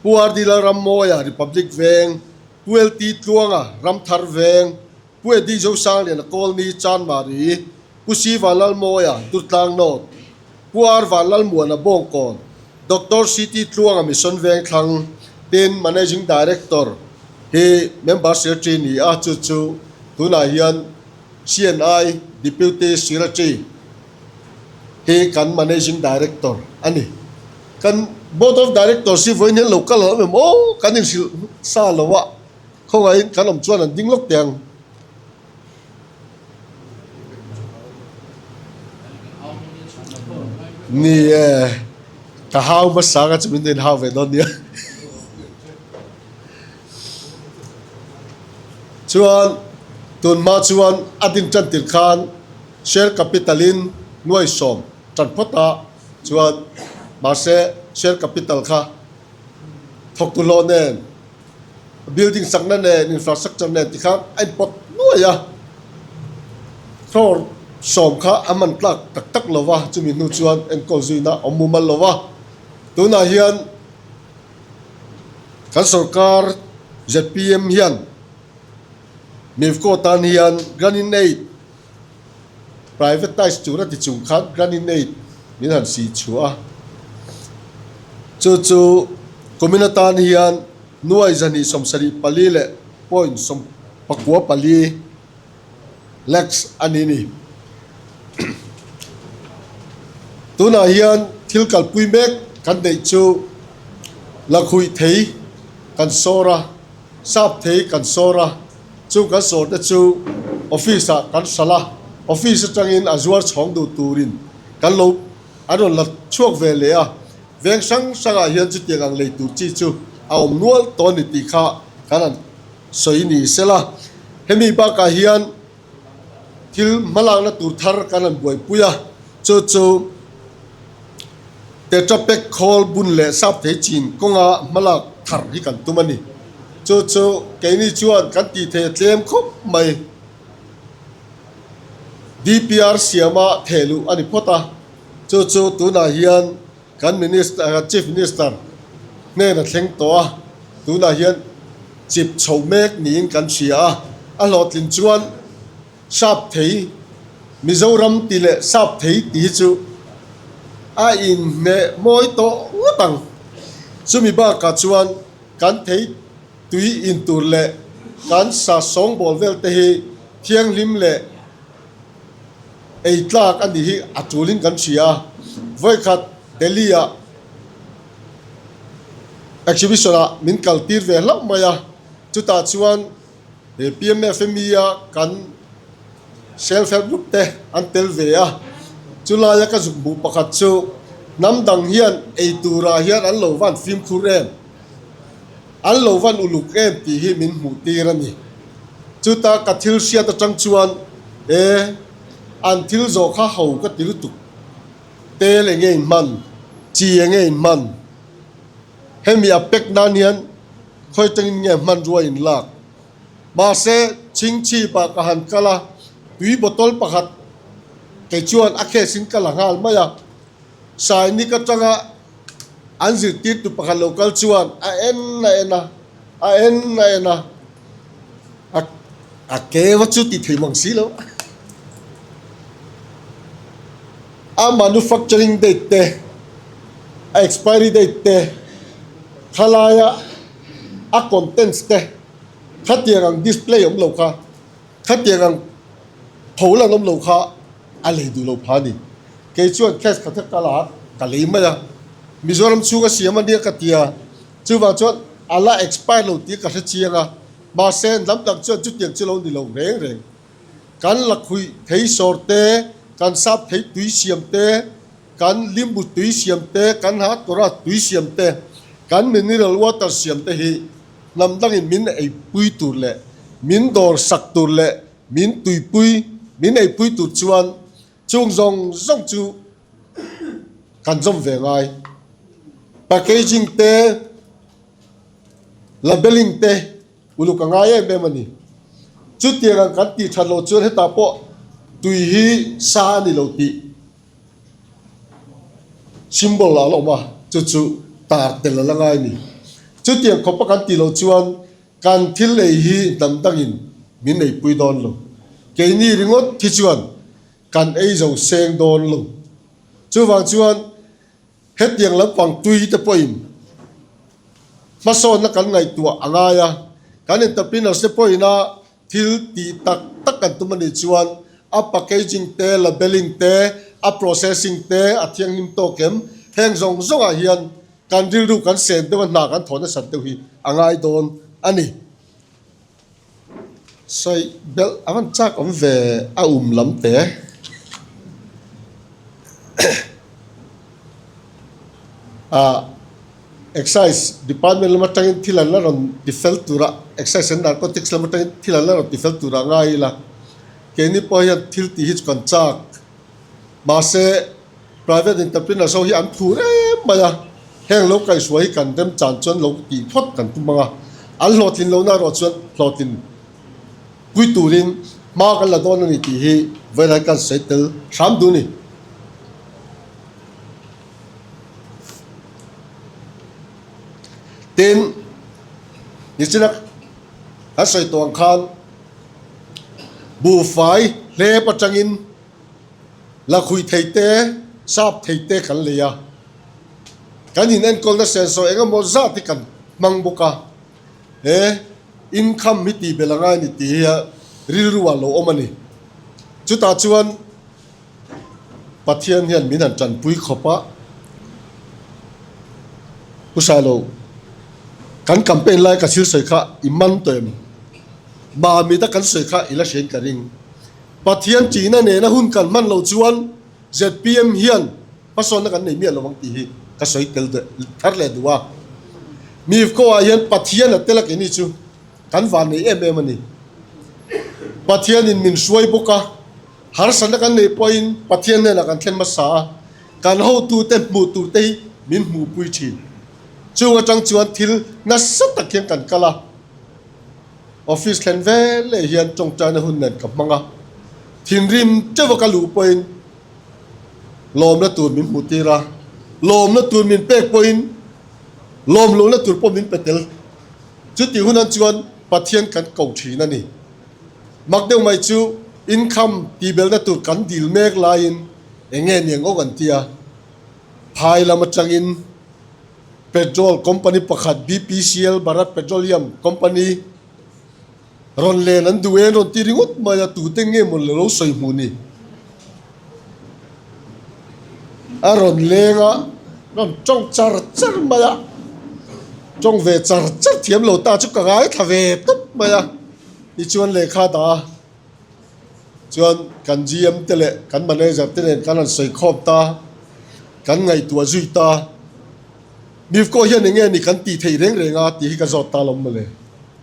Pu RD Lalrammawia, Republic Veng, Pu LT Tluanga, Ramthar Veng, Pu Eddie Zosangliana Kawlni, Chanmari, Pu Si Vanlalmawia, Durtlang North, Pu R Vanlalmuana Bawngkawn, Doctor CT Tluanga Mission Vengthlang, tin Managing Director hi Member Secretary ni a, chu chu tunah hian CNI Deputy Secretary hi kan Managing Director a ni. Kan Board of Directors hi vawiin hian lo kal hlauh em aw, kan inhrilh sa lo a, khawngaihin kan awm chuan an ding lawk teh ang. Ni e, ka hau hmasa nga chu min in hau ve dawn nia. Chuan tun hma chuan a din tan tir khan share capital in nuai sawm tan phawt a, chuan mahse share capital kha thawktu hlawh nen building sakna nen infrastructure nen ti khan a inpawt nuai a, crore sawm kha a hman tlak tak tak lo va, chumi hnu chuan enkawl zuina a awm mumal lo va, tunah hian kan sorkar zpm hian Mifco tan hian grant in aid privatise tur a ti chung khan grant in aid min han sih chhuah a, chu chu kumin atan hian nuai zahnih 74 leh point 94 lakhs a ni ni. Tunah hian thil kalpui mek kan neih chu lakhuih thei kan sawr a, sap thei kan sawr a, Chung kan sawr te chu office ah kan hralh a, office atangin a zuar chhawng duh turin kan lo an rawn la chhuak ve leh a, veng hrang hrangah hian chutiang ang lei tur chi chu a awm nual tawh a ni tih kha kan han sawi ni sela. Hemi bakah hian thil hmalakna tur thar kan han buaipui a, chu chu Tetra Pak khawl bun leh sap thei chin kawnga hmalak thar hi kan tum a ni. Chu chu keini chuan kan tih thei a tlem khawp mai. DPR siama theh luh a ni phawt a, chu chu tunah hian kan Minister, Chief Minister hnena thleng tawh a, tunah hian chip chho mek niin kan hria a, a hlawhtlin chuan Sap thei, Mizoram ti leh sap thei ti hi chu a inhmeh mawi tawh ngawt ang. Chumi bakah chuan kan thei tui in tur leh kan sa sawngbawl vel te hi thianghlim leh ei tlak a nih hi a tulin kan hria a. Vawikhat Delhi-ah exhibition-ah min kaltir ve hlauh mai a, chutah chuan He PMFME a kan Self Help Group te an tel ve a, chulaia ka zuk hmuh pakhat chu hnam dang hian ei turah hian an lo van fimkhur em, an lo van uluk em tih hi min hmuh tir a ni. Chuta ka thil hriat atang chuan e an thil zawh kha ho ka ti lutuk, tel enge in hman, chi enge in hman, hemi a pack nan hian Khawi tangin nge hmanrua in lak? Mahse, chhingchhipah ka han kal a, tui bottle pakhat kei chuan a case in ka la nghal mai a. Sainik atanga an zirtirtu pakhat lo kal chuan a en a en a, a en a en a, a a ke va chu ti thei mang si lo. A manufacturing date te, a expiry date te, Khalaia a contents te khatiang ang display awm lo kha, khatiang ang tho lan awm lo kha a lei duh lo pha a ni. Kei chuan cash kha thek ka la a, ka lei mai a. Mizoram chhunga siam a nia ka ti a, chuvang chuan a la expire lo tih ka hre chiang a, mahse lam dang chuan chutiang chu lo ni lo reng reng. Kan lakhuih thei sawr te, kan sap thei tui siam te, Kan limbu tui siam te, kan ha tura tui siam te. Kan mineral water siam te hi hnam dangin min eipui tur leh min dawr sak tur leh min tuipui min eipui tur chuan chung zawng zawng chu kan zawm ve ngai. Packaging te, labelling te uluk a ngai em em a ni. Chutiang ang kan tih that loh chuan hetah pawh tui hi sa a ni lo tih symbol a la awm a, chu chu tar tel a la ngai a ni. Chutiang khawpa kan tih loh chuan kan thil ei hi hnam dangin min eipui dawn lo. Keini ringawt hi chuan kan ei zo seng dawn lo. Chuvang chuan Hetiang lampang tui te pawhin hmasawnna kan ngaihtuah a ngai a, kan entrepreneurs te pawhina thil tih tak tak kan tum a nih chuan a packaging te, labelling te, a processing te a thianghlim tawk em? Heng zawng zawngah hian kan rilru kan sen deuh a, hna kan thawh nasat deuh hi a ngai dawn a ni. Sawi belh a van chak awm ve a um lam te. Ah excise department lam atangin thil an la rawn ti fel tura excise and narcotics lam atangin thil an la rawn ti fel tura ngai ila keini pawh hian thil tih hi chu kan chak mahse Private entrepreneurs ho hi an phur em mai a, heng lo kaihhruai hi kan remchan chuan lo tih phawt kan tum ang a, an hlawhtlin lohna erawh chuan hlawhtlin pui turin hma kan la dawn a ni tih hi vawiin kan sawi tel hram duh a ni. Tin, nichina kan sawi tawh ang khan buhfai hlep atangin Lakhuih thei te, sap thei te kan lei a, kan in enkawlna senso eng emaw zat hi kan hmang bawk a, he income hi tih belh a ngai a ni tih hi rilru ah lo awm a ni. Chutah chuan Pathian hian min han tanpui khawp a, Pu Sailo, kan campaign lai ka thil sawi kha i man tawh em? Mahmita kan sawi kha i la hriain ka ring. Pathian tihna nena hun kan hman loh chuan zpm hian hmasawnna kan nei miah lo ang tih hi ka sawi tel thar leh duh a. Mifco ah hian Pathian a tel a keini chu kan van nei em em a ni. Pathianin min hruai bawk a, harsatna kan neih pawhin Pathian hnenah kan thlen hmasa a, kan hotute hmuh turte hi min hmuhpui thin. Chung atang chuan thil nasa tak hian kan kal a. Office thlen vel leh hian tawngtaina hun nen ka hmang a, thinrim teuh a ka luh pawhin lawmna tur min hmuh tir a, lawmna tur min pek pawhin lawm lohna tur pawh min pe tel. Chutih hunan chuan Pathian kan ko thin a ni. Mak deuh mai chu income tihbelhna tur kan dil mek laiin eng nge niang awk an ti a, phai lam atangin Petrol company pakhat BPCL, Bharat Petroleum Company, rawn len an duh e an rawn ti ringawt mai a, tute nge maw le lo sawi hmuh ni? A rawn leng a, rawn tawng char char mai a, tawng ve char char thiam lo ta chu ka ngaithla ve tawp mai a, tichuan lehkha dah a. Chuan kan GM te leh kan manager te nen kan han sawi khawm ta, kan ngaihtuah zui ta. Mifco hian eng nge ni kan tih theih reng reng a tih hi ka zawt ta lawm mawle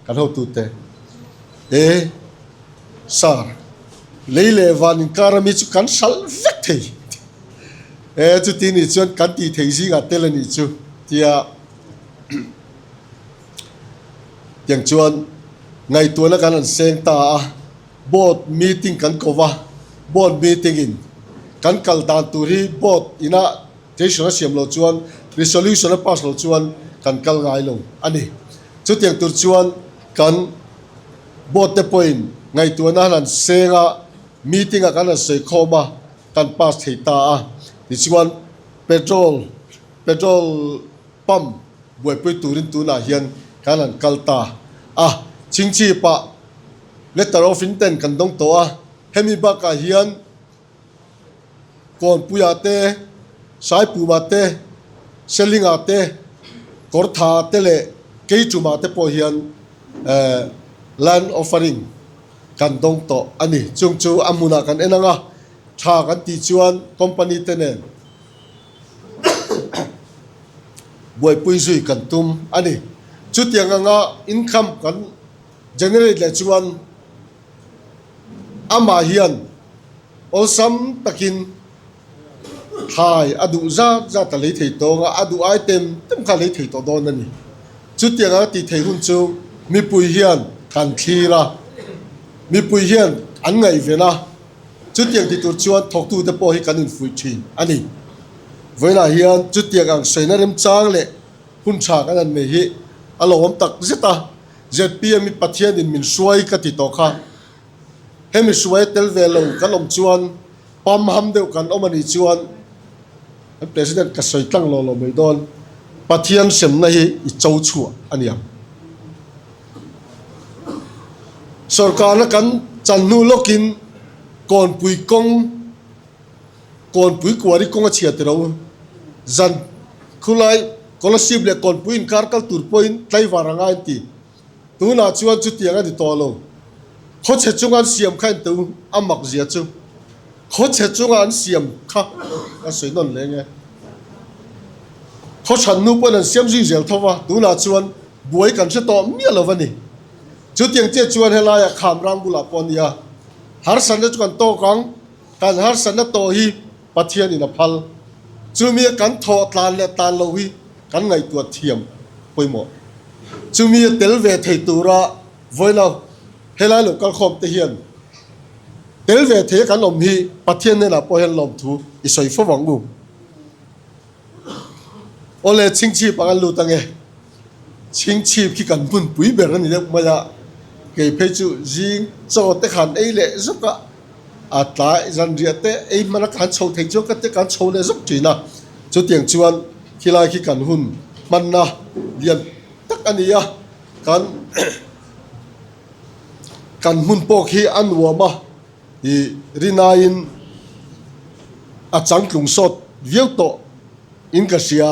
kan hotute. E Sir, lei leh van inkar ami chu kan hralh vek thei. E chuti nih chuan kan tih theih zingah tel a nih chu tia Tiang chuan ngaihtuahna kan han seng ta a, board meeting kan ko va, board meeting in kan kal dan tur hi board ina decision a siam loh chuan resolution a pass loh chuan kan kal ngai lo a ni. Chutiang tur chuan kan board te pawhin ngaihtuahna han han seng a, meeting ah kan han sawi khawm a, kan pass thei ta a. Tichuan petrol petrol pump buaipui turin tunah hian kan han kal ta a, chingchipah letter of intent kan dawng tawh a, hemi bakah hian Kawnpuiah te, Saipumah te, Selingah te, Kawrthaah te leh Keichumah te pawh hian land offering kan dawng tawh a ni. Chung chu a hmunah kan en ang a, tha kan tih chuan company te nen. buaipui zui kan tum a ni. Chutiang anga income kan generate leh chuan amah hian awlsam takin thlai a duh zat zat a lei thei tawng a, a duh ai tem tem kha a lei thei tawh dawn a ni. Chutiang anga tih theih hun chu mipui hian kan thlir a, mipui hian an ngaihven a, chutiang ti tur chuan thawktute pawh hi kan infuih thin a ni. Vawiinah hian chutiang ang sawina remchang leh hun tha kan han nei hi a lo awm tak zet a, zpm hi Pathianin min hruai ka ti tawh kha. Hemi hruai tel ve lo kan awm chuan pam ham deuh kan awm a nih chuan kan President ka sawi tlang lo lo mai dawn, Pathian hremna hi i cho chhuah a ni ang. Sorkarna kan chan hnu lawkin Kawnpui kawng, Kawnpui kuari kawng a chhia ti lo. Zan khulai Kolasib leh Kawnpui inkar kal tur pawhin tlaivar a ngai an ti. Tunah chuan chutiang a ni tawh lo. Khawchhe chunga an siam kha en teu a mak zia chu. Khawchhe chunga an siam kha ka sawi nawn leng e. Khawchhan nu pawhin an siam zui zel tho va, tunah chuan buai kan hre tawh miah lo va ni. Chutiang chiah chuan helaiah Khamrang bulah pawh a nia. Harsatna chu kan tawk ang, kan harsatna tawh hi Pathianin a phal. Chumi a kan thawh tlan leh tlan lo hi kan ngaihtuah thiam pawimawh. Chumi a tel ve thei tura vawiina helai lo kalkhawm te hian tel ve thei a kan awm hi Pathian hnenah pawh hian lawmthu i sawi fo ang u. Awle chhingchhip ang an lut ange. Chhingchhip khi kan hmunpui ber a ni deuh mai a, kei phei chu zing chaw te khan ei leh zuk a, a tlai zanriah te ei hman a kan chho thei chuan ka te kan chho leh zuk thin a, chutiang chuan khilai khi kan hun hmanna lian tak a ni a, kan kan hmun pawh khi a nuam a ih rinaiin a changtlung sawt viau tawh in ka hria,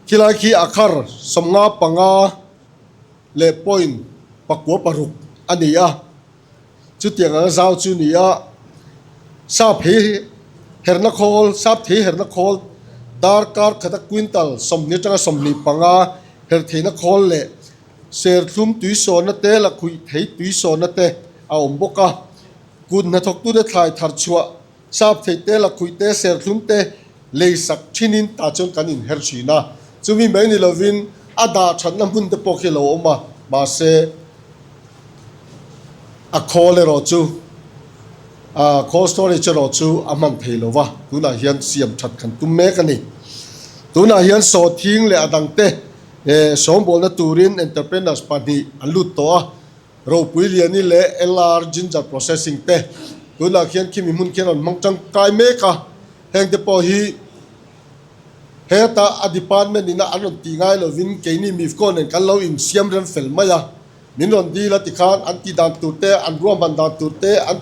khilai khi a khar 55 leh point 96 a ni a. Chutiang anga zau chu ni a, sap hi herna khawl, sap thei herna khawl darkar khata quintal 20 atanga 25 her theihna khawl leh serthlum tui sawnna te lakhuih thei tui sawnna te a awm bawk a. Kut hnathawktute thlai thar chhuah sap thei te lakhuih te serthlum te lei sak thinin tah chuan kan inher thin a. Chumi mai ni lovin a dah thatna hmun te pawh khi a lo awm a, mahse, A khawl erawh chu a khawl storage erawh chu a hman thei lo va, tunah hian siam that kan tum mek a ni. Tunah hian sawhthing leh a dangte sawmbawlna turin entrepreneurs pahnih an lut tawh a, Ropui Liani leh LR Ginger Processing te tunah khian khimi hmun khian an hmang tangkai mek a, hengte pawh hi heta a department ina an rawn tih ngai lovin keini MIFCO nen kan lo insiam rem fel mai a. Min rawn dil a tikhan an tih dan tur te, an ruahman dan tur te, an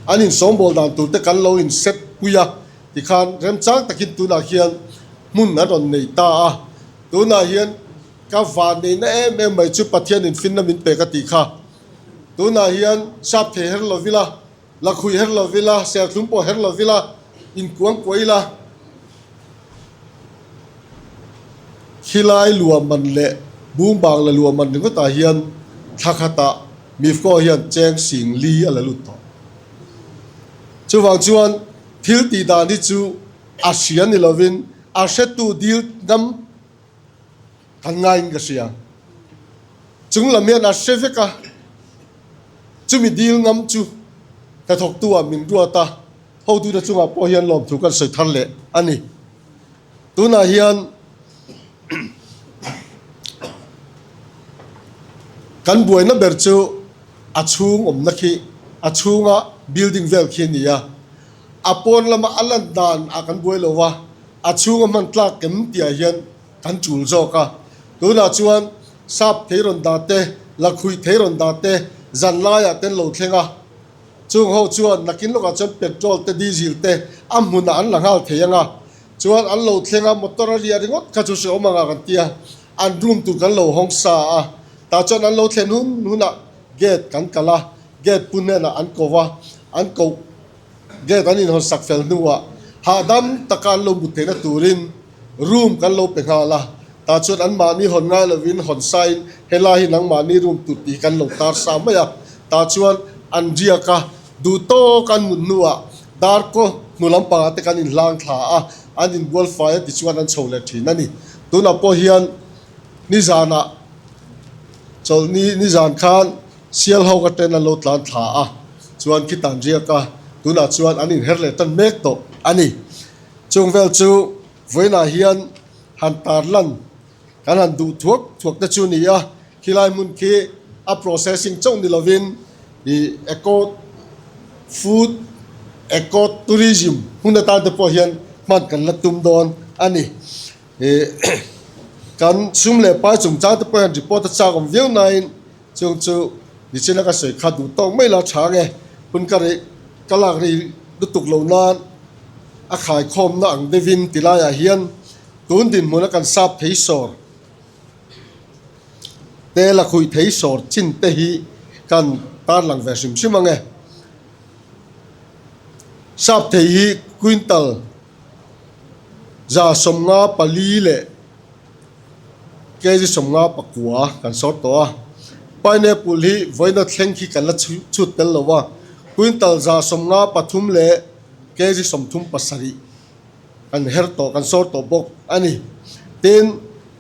an insawmbawl dan tur te kan lo inset pui a tikhan remchang takin tunah hian hmun an rawn nei ta a. Tunah hian ka van neihna em em mai chu Pathian infinna min pek a tih kha. Tunah hian sap thei her lo ila, lakhuih her lo ila, serthlum pawh her lo ila, inkuang kuah ila, Khilai luahman leh bungbang la luahman ringawtah hian thla khatah Mifco hian cheng sing li a la lut tawh. Chuvang chuan thil tih dan hi chu a hria ni lovin a hretu dil ngam kan ngaiin ka hria. Chung lam hian a hre vek a, chumi dil ngam chu hnathawktu ah min ruat a. Hotute chungah pawh hian lawmthu kan sawi thar leh a ni. Tunah hian kan buaina ber chu a chhung awmna khi a chhunga building vel khi a ni a, a pawn lama a lan dan ah kan buai lo a, a chhunga hman tlak kem tihah hian kan chul zawk a. Tunah chuan sap thei rawn dah te, lakhuih thei rawn dah te, zan laiah te an lo thleng a. Chung ho chuan nakin lawkah chuan petrol te diesel te a hmunah an la nghal thei ang a, chuan an lo thleng a motor a riah ringawt kha chu hrehawm ang a kan ti a, an room tur kan lo hawng sa a, tah chuan an lo thlen hun hunah gate kan kalh a, gate pu hnenah an ko va, an koh gate an inhawn sak fel hnuah hahdam taka an lo mut theihna turin. room kan lo pe nghal a, tah chuan anmahni hawn ngai lovin hawn sain helai hi nangmahni room tur tih kan lo tar sa mai a, tah chuan an riak a, duh tawk an mut hnuah darkaw hnu lampangah te kan inhlang thla a, an inbual fai a tichuan an chho leh thin a ni. Tunah pawh hian nizanah chawlhni nizan khan Sial ho ka ten an lo tlan thla a, chuan khita an riak a, tunah chuan an inher leh tan mek tawh a ni. Chung vel chu vawiinah hian han tar lan kan han duh thuak thuak te chu a ni a, khilai hmun khi a processing chauh ni lovin ih eco food eco tourism hmun atan te pawh hian hman kan la tum dawn a ni. Ih kan sum leh pai chungchang te pawh hian report a chak awm viau nain Chung chu nichina ka sawi kha duh tawk mai la tha nge, hun ka rei ka lak rei lutuk lo nan a khaikhawmna ang deuhin ti laiah hian tun dinhmuna kan sap thei sawr te la khuih thei sawr chin te hi kan tarlang ve hrim hrim ang e. Sap thei hi quintal 154 leh Kg 59 kan sawr tawh a, pineapple hi vawiina thleng khi kan la chhut tel lo a, quintal 153 leh kg 37 kan her tawh, kan sawr tawh bawk a ni. Tin,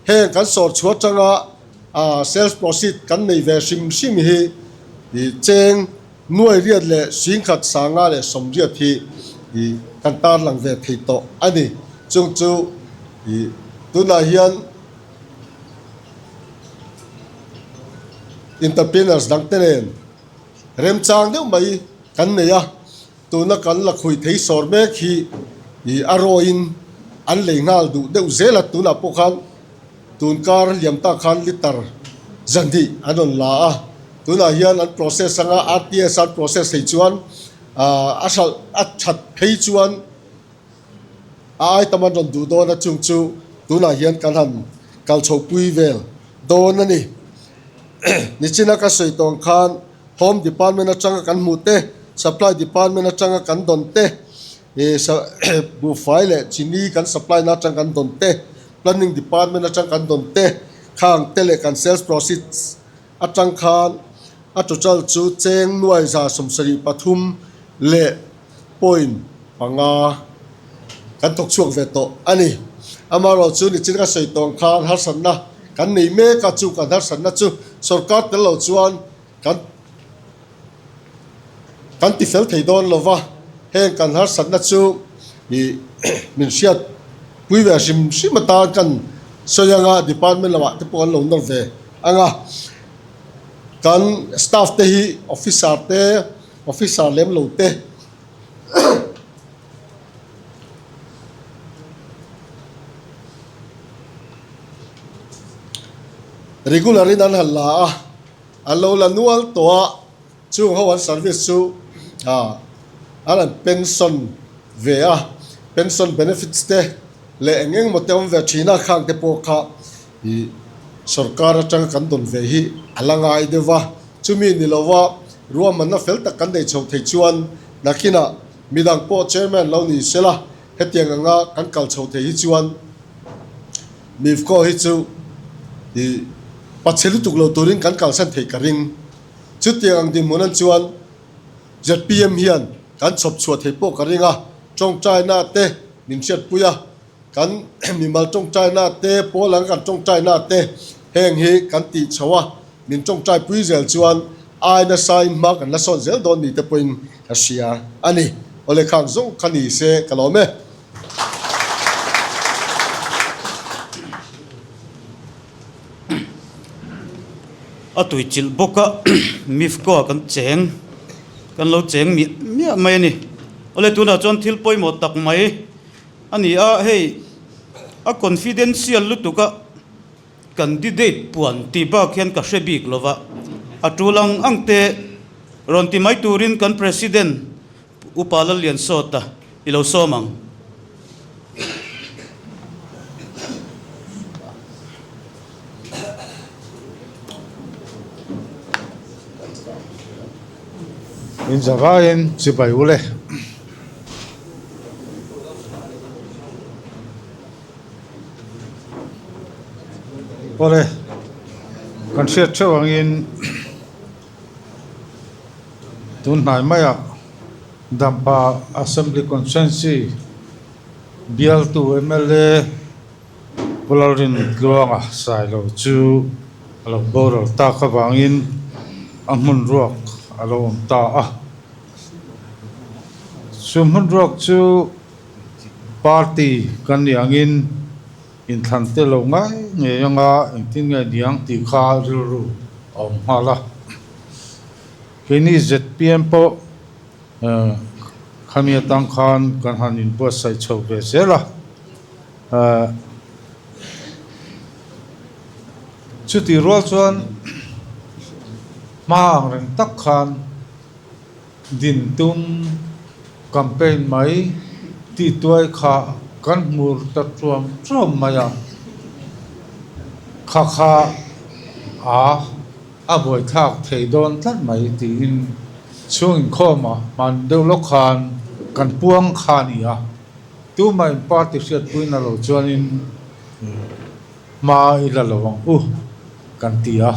heng kan sawr chhuah atanga sales proceed kan nei ve hrim hrim hi cheng nuai riat leh singkhat sanga leh sawmriat hi kan tarlang ve thei tawh a ni. Chung chu tunah hian entrepreneurs dang te nen remchang deuh mai kan nei a, tuna kan la khawi thei sawr mek hi a rawiin an lei nghal duh deuh zel a, tunah pawh khan Tun kar liam tak khan litre 200 an rawn la a, tunah hian an process anga RTS an process thei chuan a hralh a that phei chuan a ai tam an rawn duh dawn a, chung chu tunah hian kan han kal chho pui vel dawn a ni. Nichina ka sawi tawng khan Home Department atanga kan hmuh te, Supply Department atanga kan dawn te, Buhfai leh chini kan supply na atang kan dawn te, Planning Department atang kan dawn te, khang te leh kan sales proceeds atang khan a total chu cheng nuai 73 leh point panga kan thawk chhuak ve tawh a ni. Amaherawh chu nichin ka sawi tawng khan harsatna kan nei mek a, chu kan harsatna chu sorkar tel lo chuan Kan kan ti fel thei dawn lo va, heng kan harsatna chu ih min hriat pui ve hrim hrim atan kan sawi anga department lamah te pawh an lo nawr ve ang a, kan staff te hi officer te officer lem lo te regular in an han la a. An lo la nual tawh a, chung ho an service chu ah an han pension ve a, pension benefits te leh eng eng emaw te awm ve thin a, khang te pawh kha ih sorkar atanga kan dawn ve hi a la ngai deuh va, chumi ni lova ruahmanna fel tak kan nei chho thei chuan nakinah midang pawh chairman lo ni sela hetiang anga kan kal chho thei hi chuan Mifco hi chu ih pachhe lutuk lo turin kan kalsan theih ka ring. Chutiang ang dinhmun an chuan zpm hian kan chhawp chhuah theih pawh ka ring a, tawngtaina te min hriatpui a, kan mimal tawngtaina te, pawl ang kan tawngtaina te heng hi kan tih chho a, min tawngtai pui zel chuan ai nasain hma kan la sawn zel dawn ni te pawhin ka hria a ni. Awle khang zawng kha ni se ka lawm e. A tui chilh bawk a Mifco ah kan cheng kan lo cheng miah miah mai a ni. Awle tunah chuan thil pawimawh tak mai a ni a, hei a confidential lutuk a candidate puan tih bak hian ka hre bik lo va, a tul ang ang te rawn ti mai turin kan President Upa Lalliansawta i lo sawm ang. In zavaiin chibai u le. Awle, kan hriat theuh angin tun hnai maiah Dampa Assembly Constituency bialtu mla Pu Lalrin Tluanga Sailo chu a lo boral tak avangin a hmun ruak a lo awm ta a. Chu hmun ruak chu party kan nih angin inthlan te lo ngai ngei anga engtin nge niang tih kha rilru a awm nghal a. Keini zpm pawh khami atang khan kan han inbuatsaih chho ve zel a. Chutih rual chuan hma ang reng tak khan din tum campaign mai tih tuai kha kan hmur ta tuam tuam mai a, kha kha a a buaithlak thei dawn tlat mai tiin chhung inkhawmah hman deuh lawk khan kan puang kha a ni a. Tuma in party hriatpui na lo chuanin hma i la lo ang u kan ti a.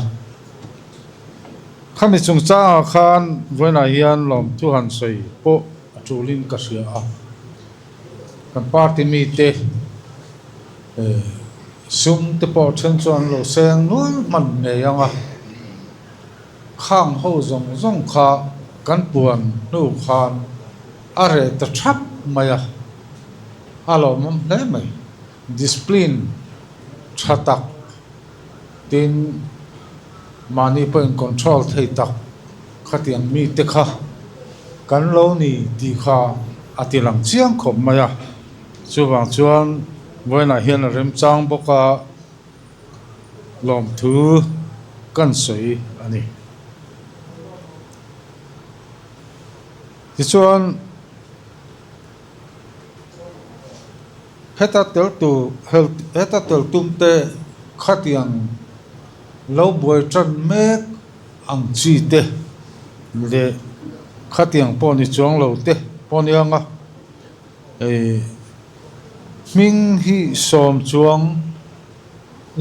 Khami chungchangah khan vawiinah hian lawmthu han sawi pawh a tulin ka hria a. Kan party mite sum te pawh then chuan an lo seng nual hman ngei ang a. Khang ho zawng zawng kha kan puan hnu khan a reh ta thap mai a, a lawmawm hle mai. Discipline tha tak tin mahni pawhin control thei tak khatiang mite kha kan lo ni tih kha a ti lang chiang khawp mai a. Chuvang chuan vawiinah hian a remchang bawk a. Lawmthu kan sawi a ni. Tichuan, heta tel tur heta tel tumte khatiang lo buai tan mek ang chi te leh khatiang pawh ni chuang lo te pawh nia nga Hei hming hi sawm chuang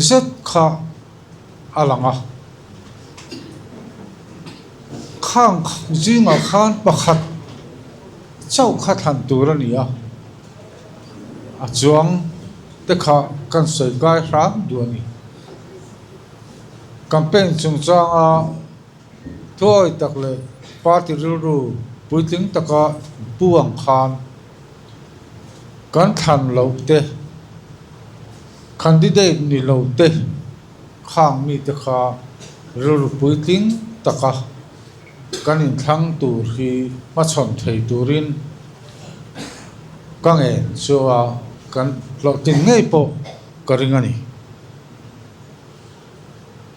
zet kha a lang a, khang zingah khan pakhat chauh kha thlan tur a ni a, a chuang te kha kan sawi kai hram duh a ni. Campaign chungchanga Thuawi tak leh party rilru puitling taka pu ang khan kan thlan loh te, candidate ni lo te khang mite kha rilru puitling taka kan inthlang tur hi hmachhawn thei turin ka ngen chu a kan hlawhtlin ngei pawh ka ring a ni.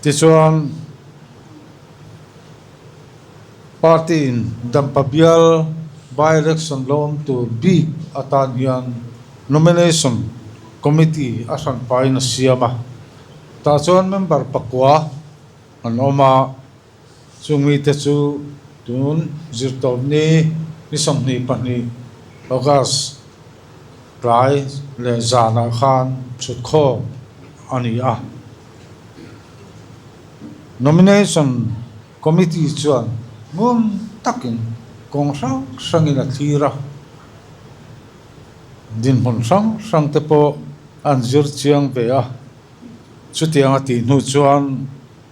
Tichuan, party in Dampa bial by-election lo awm tur bik atan hian nomination committee a hran pahin a siam a. Tah chuan member pakua an awm a, chung mite chu tun zirtawpni ni 22 August tlai leh zanah khan thutkhawm a ni a. Nomination Committee chuan ngun takin kawng hrang hrangin a thlir a, dinhmun hrang hrang te pawh an zir chiang ve a. Chutiang a tih hnu chuan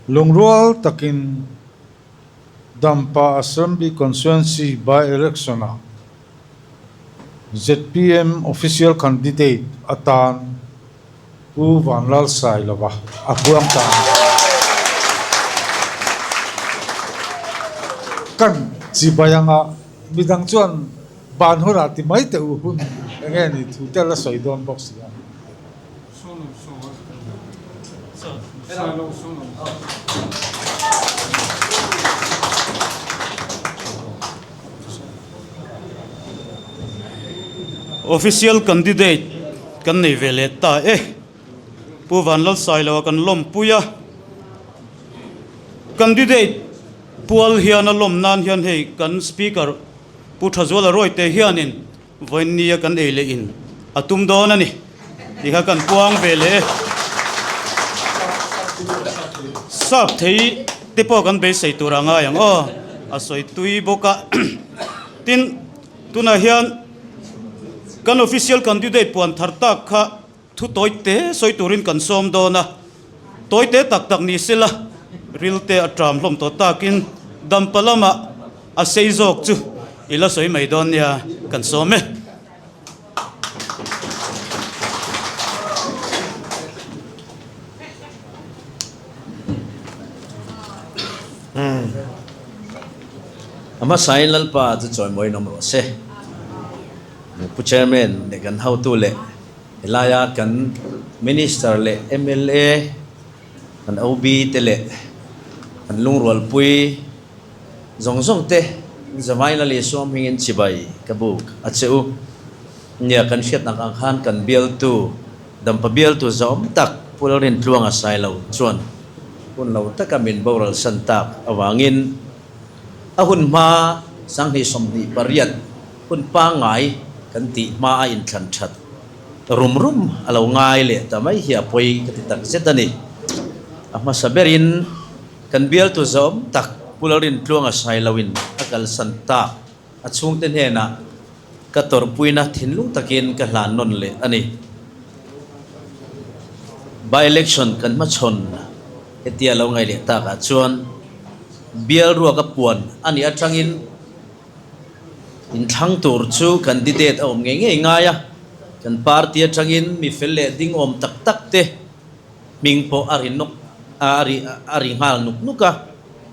lungrual takin Dampa Assembly Constituency by-election-ah zpm official candidate atan Pu Vanlalsailova a huam ta a ni. Kan chibai anga midang chuan ban hunah ti mai teh u hun eng nge ni thu tel a sawi dawn bawk si a. Official candidate kan nei ve leh ta e. Pu Vanlalsailoa kan lawmpui a. Candidate pual hian a lawm nan hian hei kan speaker Pu Thazuala Rawite hianin Vawiinnia kan ei leh in a tum dawn a ni tih kha kan puang ve leh e. Sap thei te pawh kan beisei tur a ngai ang aw, a sawi tui bawk a. Tin, tunah hian kan official candidate puan thar tak kha thu tawi te sawi turin kan sawm dawn a, tawi te tak tak ni sela ril te a tram hlawm tawh takin dampa lamah a sei zawk chu i la sawi mai dawn nia kan sawm e. A hmasain Lalpa chu chawimawiin awm rawh se. Pu Chairman leh kan hotu leh helaia kan Minister leh mla kan OB te leh kan lungrualpui zawng zawng te Zavain Lali Suam hmingin chibai ka buk a che u. Nia kan hriatnak ang khan kan bialtu Dampa bialtu zawm tak Pu Lalrintluanga Sailo chuan hun lo taka min boral san tak avangin a hun hma 2028 hun pangngai kan tih hma a inthlan that rum rum a lo ngai leh ta mai hi a pawi ka ti tak zet a ni. A hmasa berin kan bialtu zawm tak Pu Lalrintluanga Sailoin a kalsan tak a chhungte hnenah ka tawrhpuina thinlung takin ka hlan nawn leh a ni. By-election kan hmachhawn hetia lo ngaih leh takah chuan bial ruaka puan a nih atangin inthlang tur chu candidate a awm ngei ngei ngai a, kan party atangin mi fel leh ding awm tak tak te Hming pawh a ri nawk a ri a ri nghal nuk nuk a,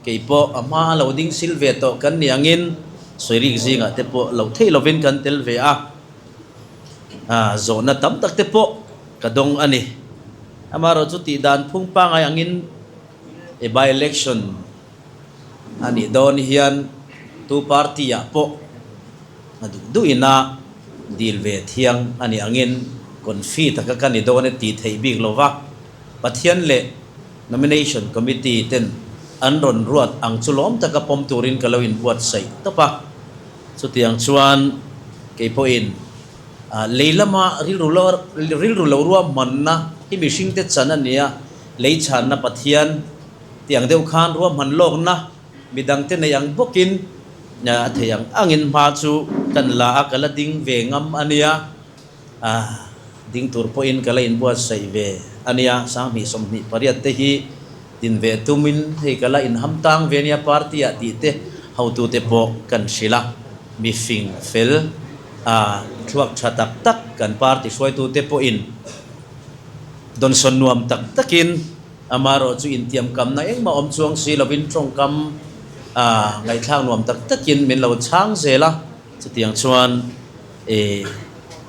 kei pawh a hma lo ding sil ve tawh kan ni angin sawirik zingah te pawh loh theih lovin kan tel ve a, zawhna tam tak te pawh ka dawng a ni. Amaherawh chu tih dan phung pangai angin e by election a nih dawn hian tu party ah pawh a duh duh ina dil ve thiang a nih angin confi taka ka ni dawn e tih theih bik lo va, Pathian leh Nomination Committee ten an rawn ruat ang chu lawm taka pawm turin ka lo inbuatsaih tawp a. Chutiang chuan kei pawhin lei lama rilru lo rilru lo ruahmanna hi mihringte chan a nia, lei chhanna Pathian tiang deuh khan ruahman lawkna Midangte nei ang bawkin a thei ang angin hma chu kan la a, ka la ding ve ngam a nia, ding tur pawhin ka la inbuatsaih ve a nia, 2028 te hi din ve tumin hei ka la inham tang ve nia party ah tih te hotute pawh kan hrilh a, mi fing fel thluak tha tak tak kan party hruaitute pawhin dawnsawn nuam tak takin Amaherawh chu intiamkamna engmah awm chuang si lovin tawngkam ngaihthlak nuam tak takin min lo chhang zel a, chutiang chuan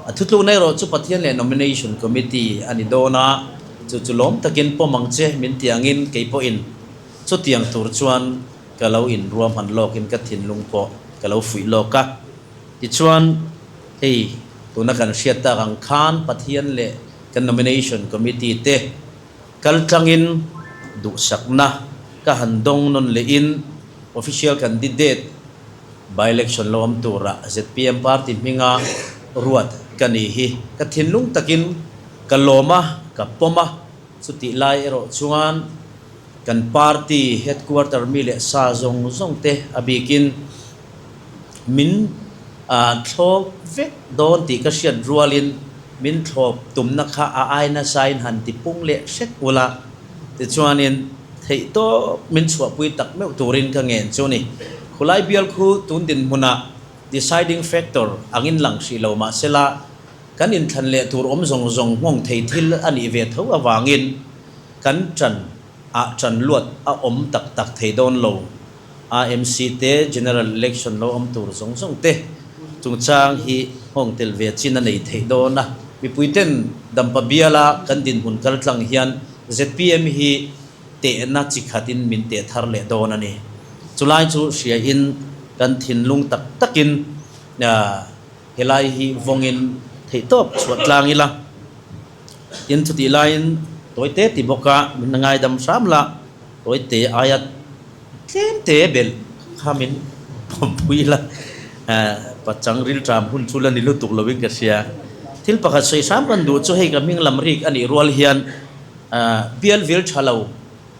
a thutlukna erawh chu Pathian leh Nomination Committee a ni dawn a, chu chu lawm takin pawm ang che min ti angin kei pawhin chutiang tur chuan ka lo inruahman lawkin ka thinlung pawh ka lo fuih lawk a. Tichuan hei tuna kan hriat tak ang khan Pathian leh kan Nomination Committee te Kaltlangin duhsakna ka han dawng nawn lehin official candidate by-election lo awm tura zpm party hminga ruat ka ni hi ka thinlung takin ka lawm a, ka pawm a, chutih lai erawh chuan kan party headquarter mi leh sa zawng zawng te a bikin min thlawp vek dawn tih ka hriat rualin Min thlawp tumna kha a ai nasain han ti pung leh hret ula, tichuanin theihtawp min chhuahpui tak meuh turin ka ngen chu ni. Khulai bial khu tun dinhmunah deciding factor angin lang hrih lo mahsela kan inthlan leh tur awm zawng zawng nghawng thei thil a nih ve tho avangin kan ṭan ah ṭan luat a awm tak tak thei dawn lo. AMC te General Election lo awm tur zawng zawng te chungchang hi nghawng tel ve chin a nei theih dawn a. Mipui ten Dampa biala kan dinhmun kal tlang hian zpm hi tehna chi khatin min teh thar leh dawn a ni. Chulai chu hria in kan thinlung tak takin helai hi vawngin theihtawp chhuah tlang ila. Tin chutih laiin tawite ti bawka min ngaidam hram la tawite aia Tlem te belh kha min pawmpui la, pachang rilṭam hun chu la ni lutuk lovin ka hria. Thil pakhat sawi hram kan duh chu hei ka hming lam rik a nih rual hian bial vil ṭha lo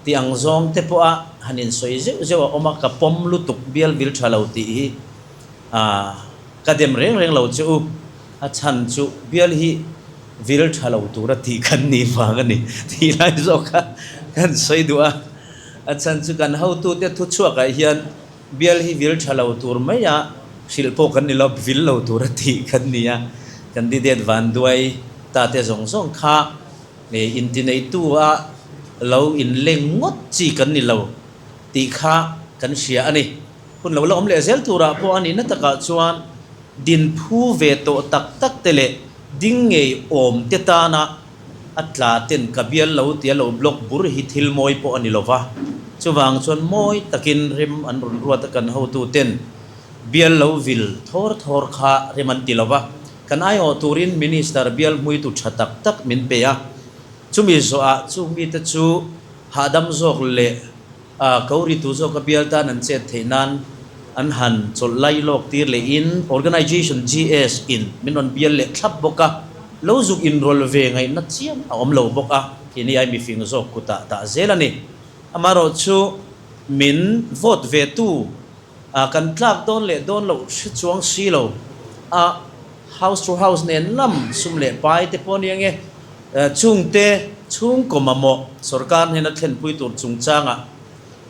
Tih ang zawng te pawha han insawi zeuh zeuh a awm a, ka pawm lutuk bial vil tha lo tih hi ka dem reng reng lo che u. A chhan chu bial hi vil tha lo tura tih kan nih vang a ni tih lai zawk kha kan sawi duh a. A chhan chu kan hotute thuchhuakah hian bial hi vil tha lo tur maia hrilh pawh kan ni lo, vil lo tura tih kan ni a. Candidate vanduai ta te zawng zawng kha Intineitu a lo inleng ngawt chi kan ni lo tih kha kan hria a ni. Hun lo la awm leh zel turah pawh a nihna takah chuan din phu ve tawh tak tak te leh ding ngei awm te tana a tla ten ka bial lo tia lo block bur hi thil mawi pawh a ni lo va. Chuvang chuan mawi takin rem an rawn ruat a kan hotu ten bial lo vil thawr thawr kha rem an ti lo va. Kan aiawh turin Minister bial hmuitu tha tak tak min pe a, chumi zawhah chung mite chu hahdam zawk leh ko ritu zawka bial tan an chet theih nan an han chawlh lai lawk tir lehin Organization GS in min rawn bial leh thlap bawk a, lo zuk inrawlh ve ngaihna chiam a awm lo bawk a, keini ai mifing zawk kutah dah zel a ni. Amaherawh chu min vote ve tu A kan tlak dawn leh dawn loh hre chuang si lo a, house to house nen lam sum leh pai te pawh nia nge, chungte chhungkaw mamawh sorkar hnena thlenpui tur chungchangah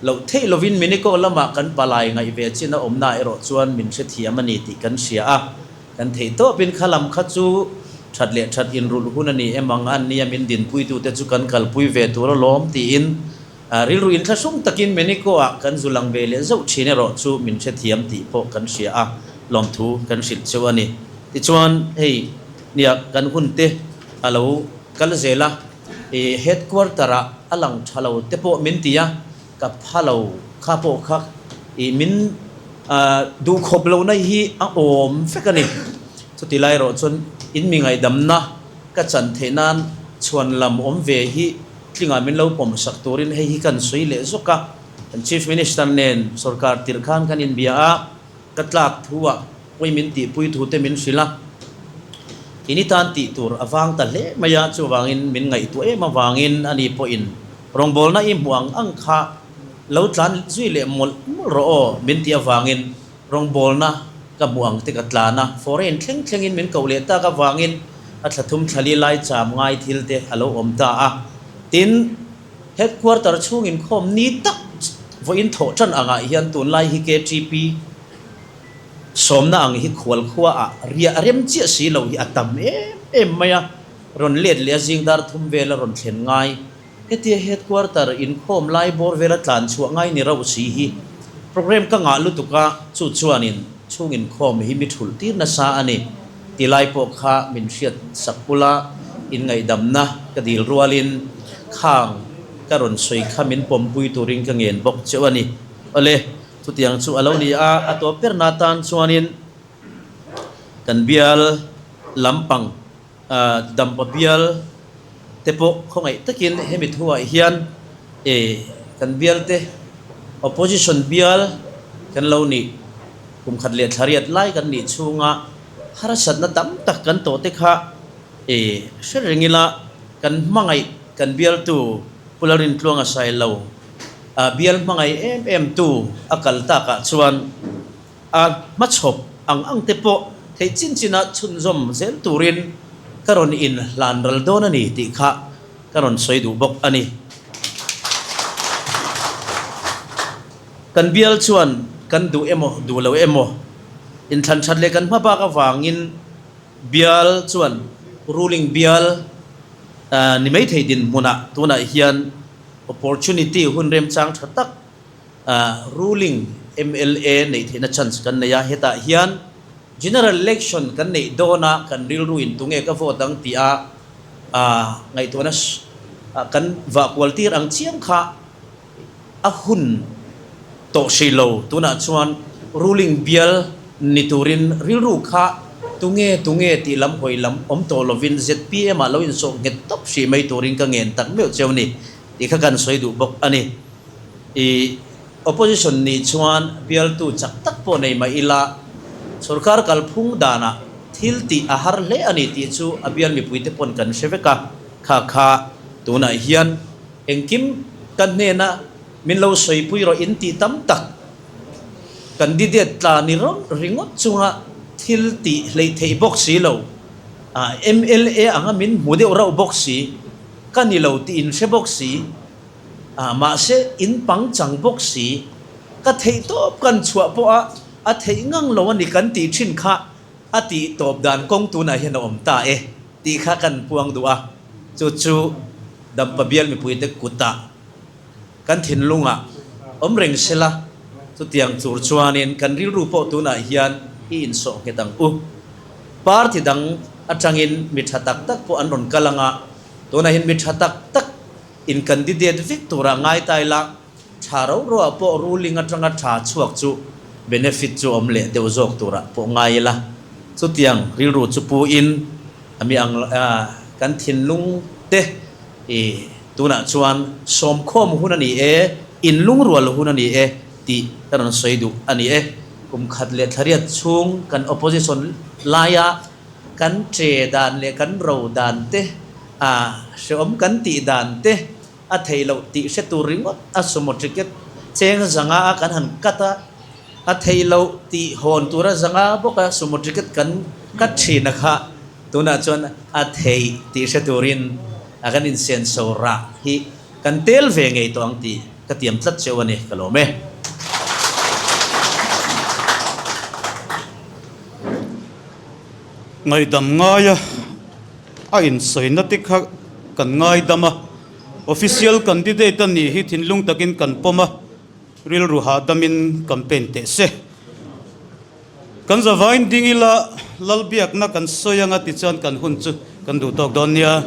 loh theih lovin Miniko lamah kan palai ngaih ve chin a awmna erawh chuan min hrethiam a ni tih kan hria a, kan theih tawpin kha lam kha chu that leh that inrulh hun a ni em ang a nia min dinpuitute chu kan kalpui ve tur alawm tiin Rilru inthlahrung takin Meniko-ah kan zu lang ve leh zauh thin erawh chu min hrethiam tih pawh kan hria a, lawmthu kan hrilh cheu a ni. Tichuan, hei nia kan hun te a lo kal zel a, i headquarter-ah a lang tha lo te pawh min ti a, ka pha lo kha pawh kha i min duhkhawp lohna hi a awm vek a ni. Chuti lai erawh chuan in mi ngaihdamna ka chan theih nan chhuan lam awm ve hi Tlingah min lo pawm sak turin hei hi kan sawi leh zawk a, kan Chief Minister nen sorkar tirh khan kan inbia a, ka tlak thu ah pawi min tihpui thu te min hrilh a, ini tan tih tur a vang ta hle mai a, chuvangin min ngaihtuah em avangin ani pawhin rawngbawlna i hmuh ang ang kha lo tlan zui leh mawlh mawlh rawh aw min tih avangin rawngbawlna ka hmuh ang te ka tlan a, foreign thleng thlengin min koh leh tak avangin a thla thum thlali lai cham ngai thil te a lo awm ta a. Tin, headquarter chhung inkhawm ni tak vawiin thawh tan angah hian tunlai hi KTP sawmna ang hi khual khua ah riah rem chiah si lo hi a tam em em mai a, rawn let leh a zing dar thum vel a rawn thlen ngai. Hetia headquarter inkhawm lai bawr vela tlan chhuah ngai ni rauh si hi program ka ngah lutuk a, chu chuanin chhung inkhawm hi mi thulh tir nasa a ni ti lai pawh kha min hriat sak ula, inngaihdamna ka dil rualin khang ka rawn sawi kha min pawmpui turin ka ngen bawk cheu a ni. Awle, chutiang chu a lo ni a, a tawp berna tan chuanin kan bial lampang Dampa bial te pawh khawngaih takin hemi thuah hian kan bial te opposition bial kan lo nih kum khat leh thla riat lai kan nih chhunga harsatna tam tak kan tawh te kha hre reng ila kan hmangaih kan bialtu Pu Lalrintluanga Sailo bial hmangaih em em tu a kal takah chuan A hmachhawp ang ang te pawh theih chin china chhunzawm zel turin ka rawn in hlan ral dawn a ni tih kha ka rawn sawi duh bawk a ni. Kan bial chuan kan duh emaw duh lo emaw inthlan that leh kan hma bak avangin bial chuan ruling bial ni mai thei dinhmunah tunah hian opportunity hun remchang tha tak Ruling mla neih theihna chance kan nei a, hetah hian General Election kan neih dawna kan rilru in tunge ka vote ang tih a ngaihtuahna kan vah kual tir ang chiam kha a hun tawh hrih lo. Tunah chuan ruling bial ni turin rilru kha tunge tunge tih lam hawi lam awm tawh lovin zpm ah lo insawh nghet tawp hrih mai turin ka ngen tak meuh cheu ni tih kha kan sawi duh bawk a ni. I opposition nih chuan bialtu chak tak pawh nei mah ila, sorkar kalphung danah thil tih a har hle a ni tih chu a bial mipuite pawn kan hre vek a, kha kha tunah hian engkim Ka hnena min lo sawipui rawh in tih tam tak candidate tla ni rawng ringawt chunga thil tih hleih theih bawk si lo, mla anga min hmu deuh rauh bawk si, ka ni lo tih in hre bawk si, mahse in pangchang bawk si, ka theih tawp kan chhuah pawha a theih ngang lo a ni kan tih thin kha a tih tawp dan kawng tunah hian a awm ta e tih kha kan puang duh a, chu chu Dampa bial mipuite kutah kan thinlungah awm reng sela, chutiang tur chuanin kan rilru pawh tunah hian i insawh nghet ang u. Party dang atangin mi tha tak tak pawh an rawn kal anga, tunah hian mi tha tak tak in candidate vek turah ngai ta ila, tha ro roah pawh ruling atanga tha chhuak chu benefit chu awm leh deuh zawk turah pawh ngai ila, chutiang rilru chu pu in a mi ang kan thinlung te i tunah chuan sawmkhawm hun a ni e, inlungrual hun a ni e tih ka rawn sawi duh a ni e. Kum khat leh thlariat chhung kan opposition laia kan che dan leh kan ro dan te, a hrehawm kan tih dan te a theih loh tih hre tur ringawt a sumo ticket cheng zanga a kan han cut a, a theih loh tih hawn tura zanga bawka sumo ticket kan cut thin a kha tunah chuan a theih tih hre turin a kan insenso rah hi kan tel ve ngei tawh ang tih ka tiam tlat cheu a ni, ka lawm e. Ngaihdam ngaia a insawi na te kha kan ngaidam a, official candidate a nih hi thinlung takin kan pawm a, rilru hahdamin campaign teh se. Kan zavain ding ila Lalbiakna kan sawi anga tichuan kan hun chu kan duh tawk dawn nia.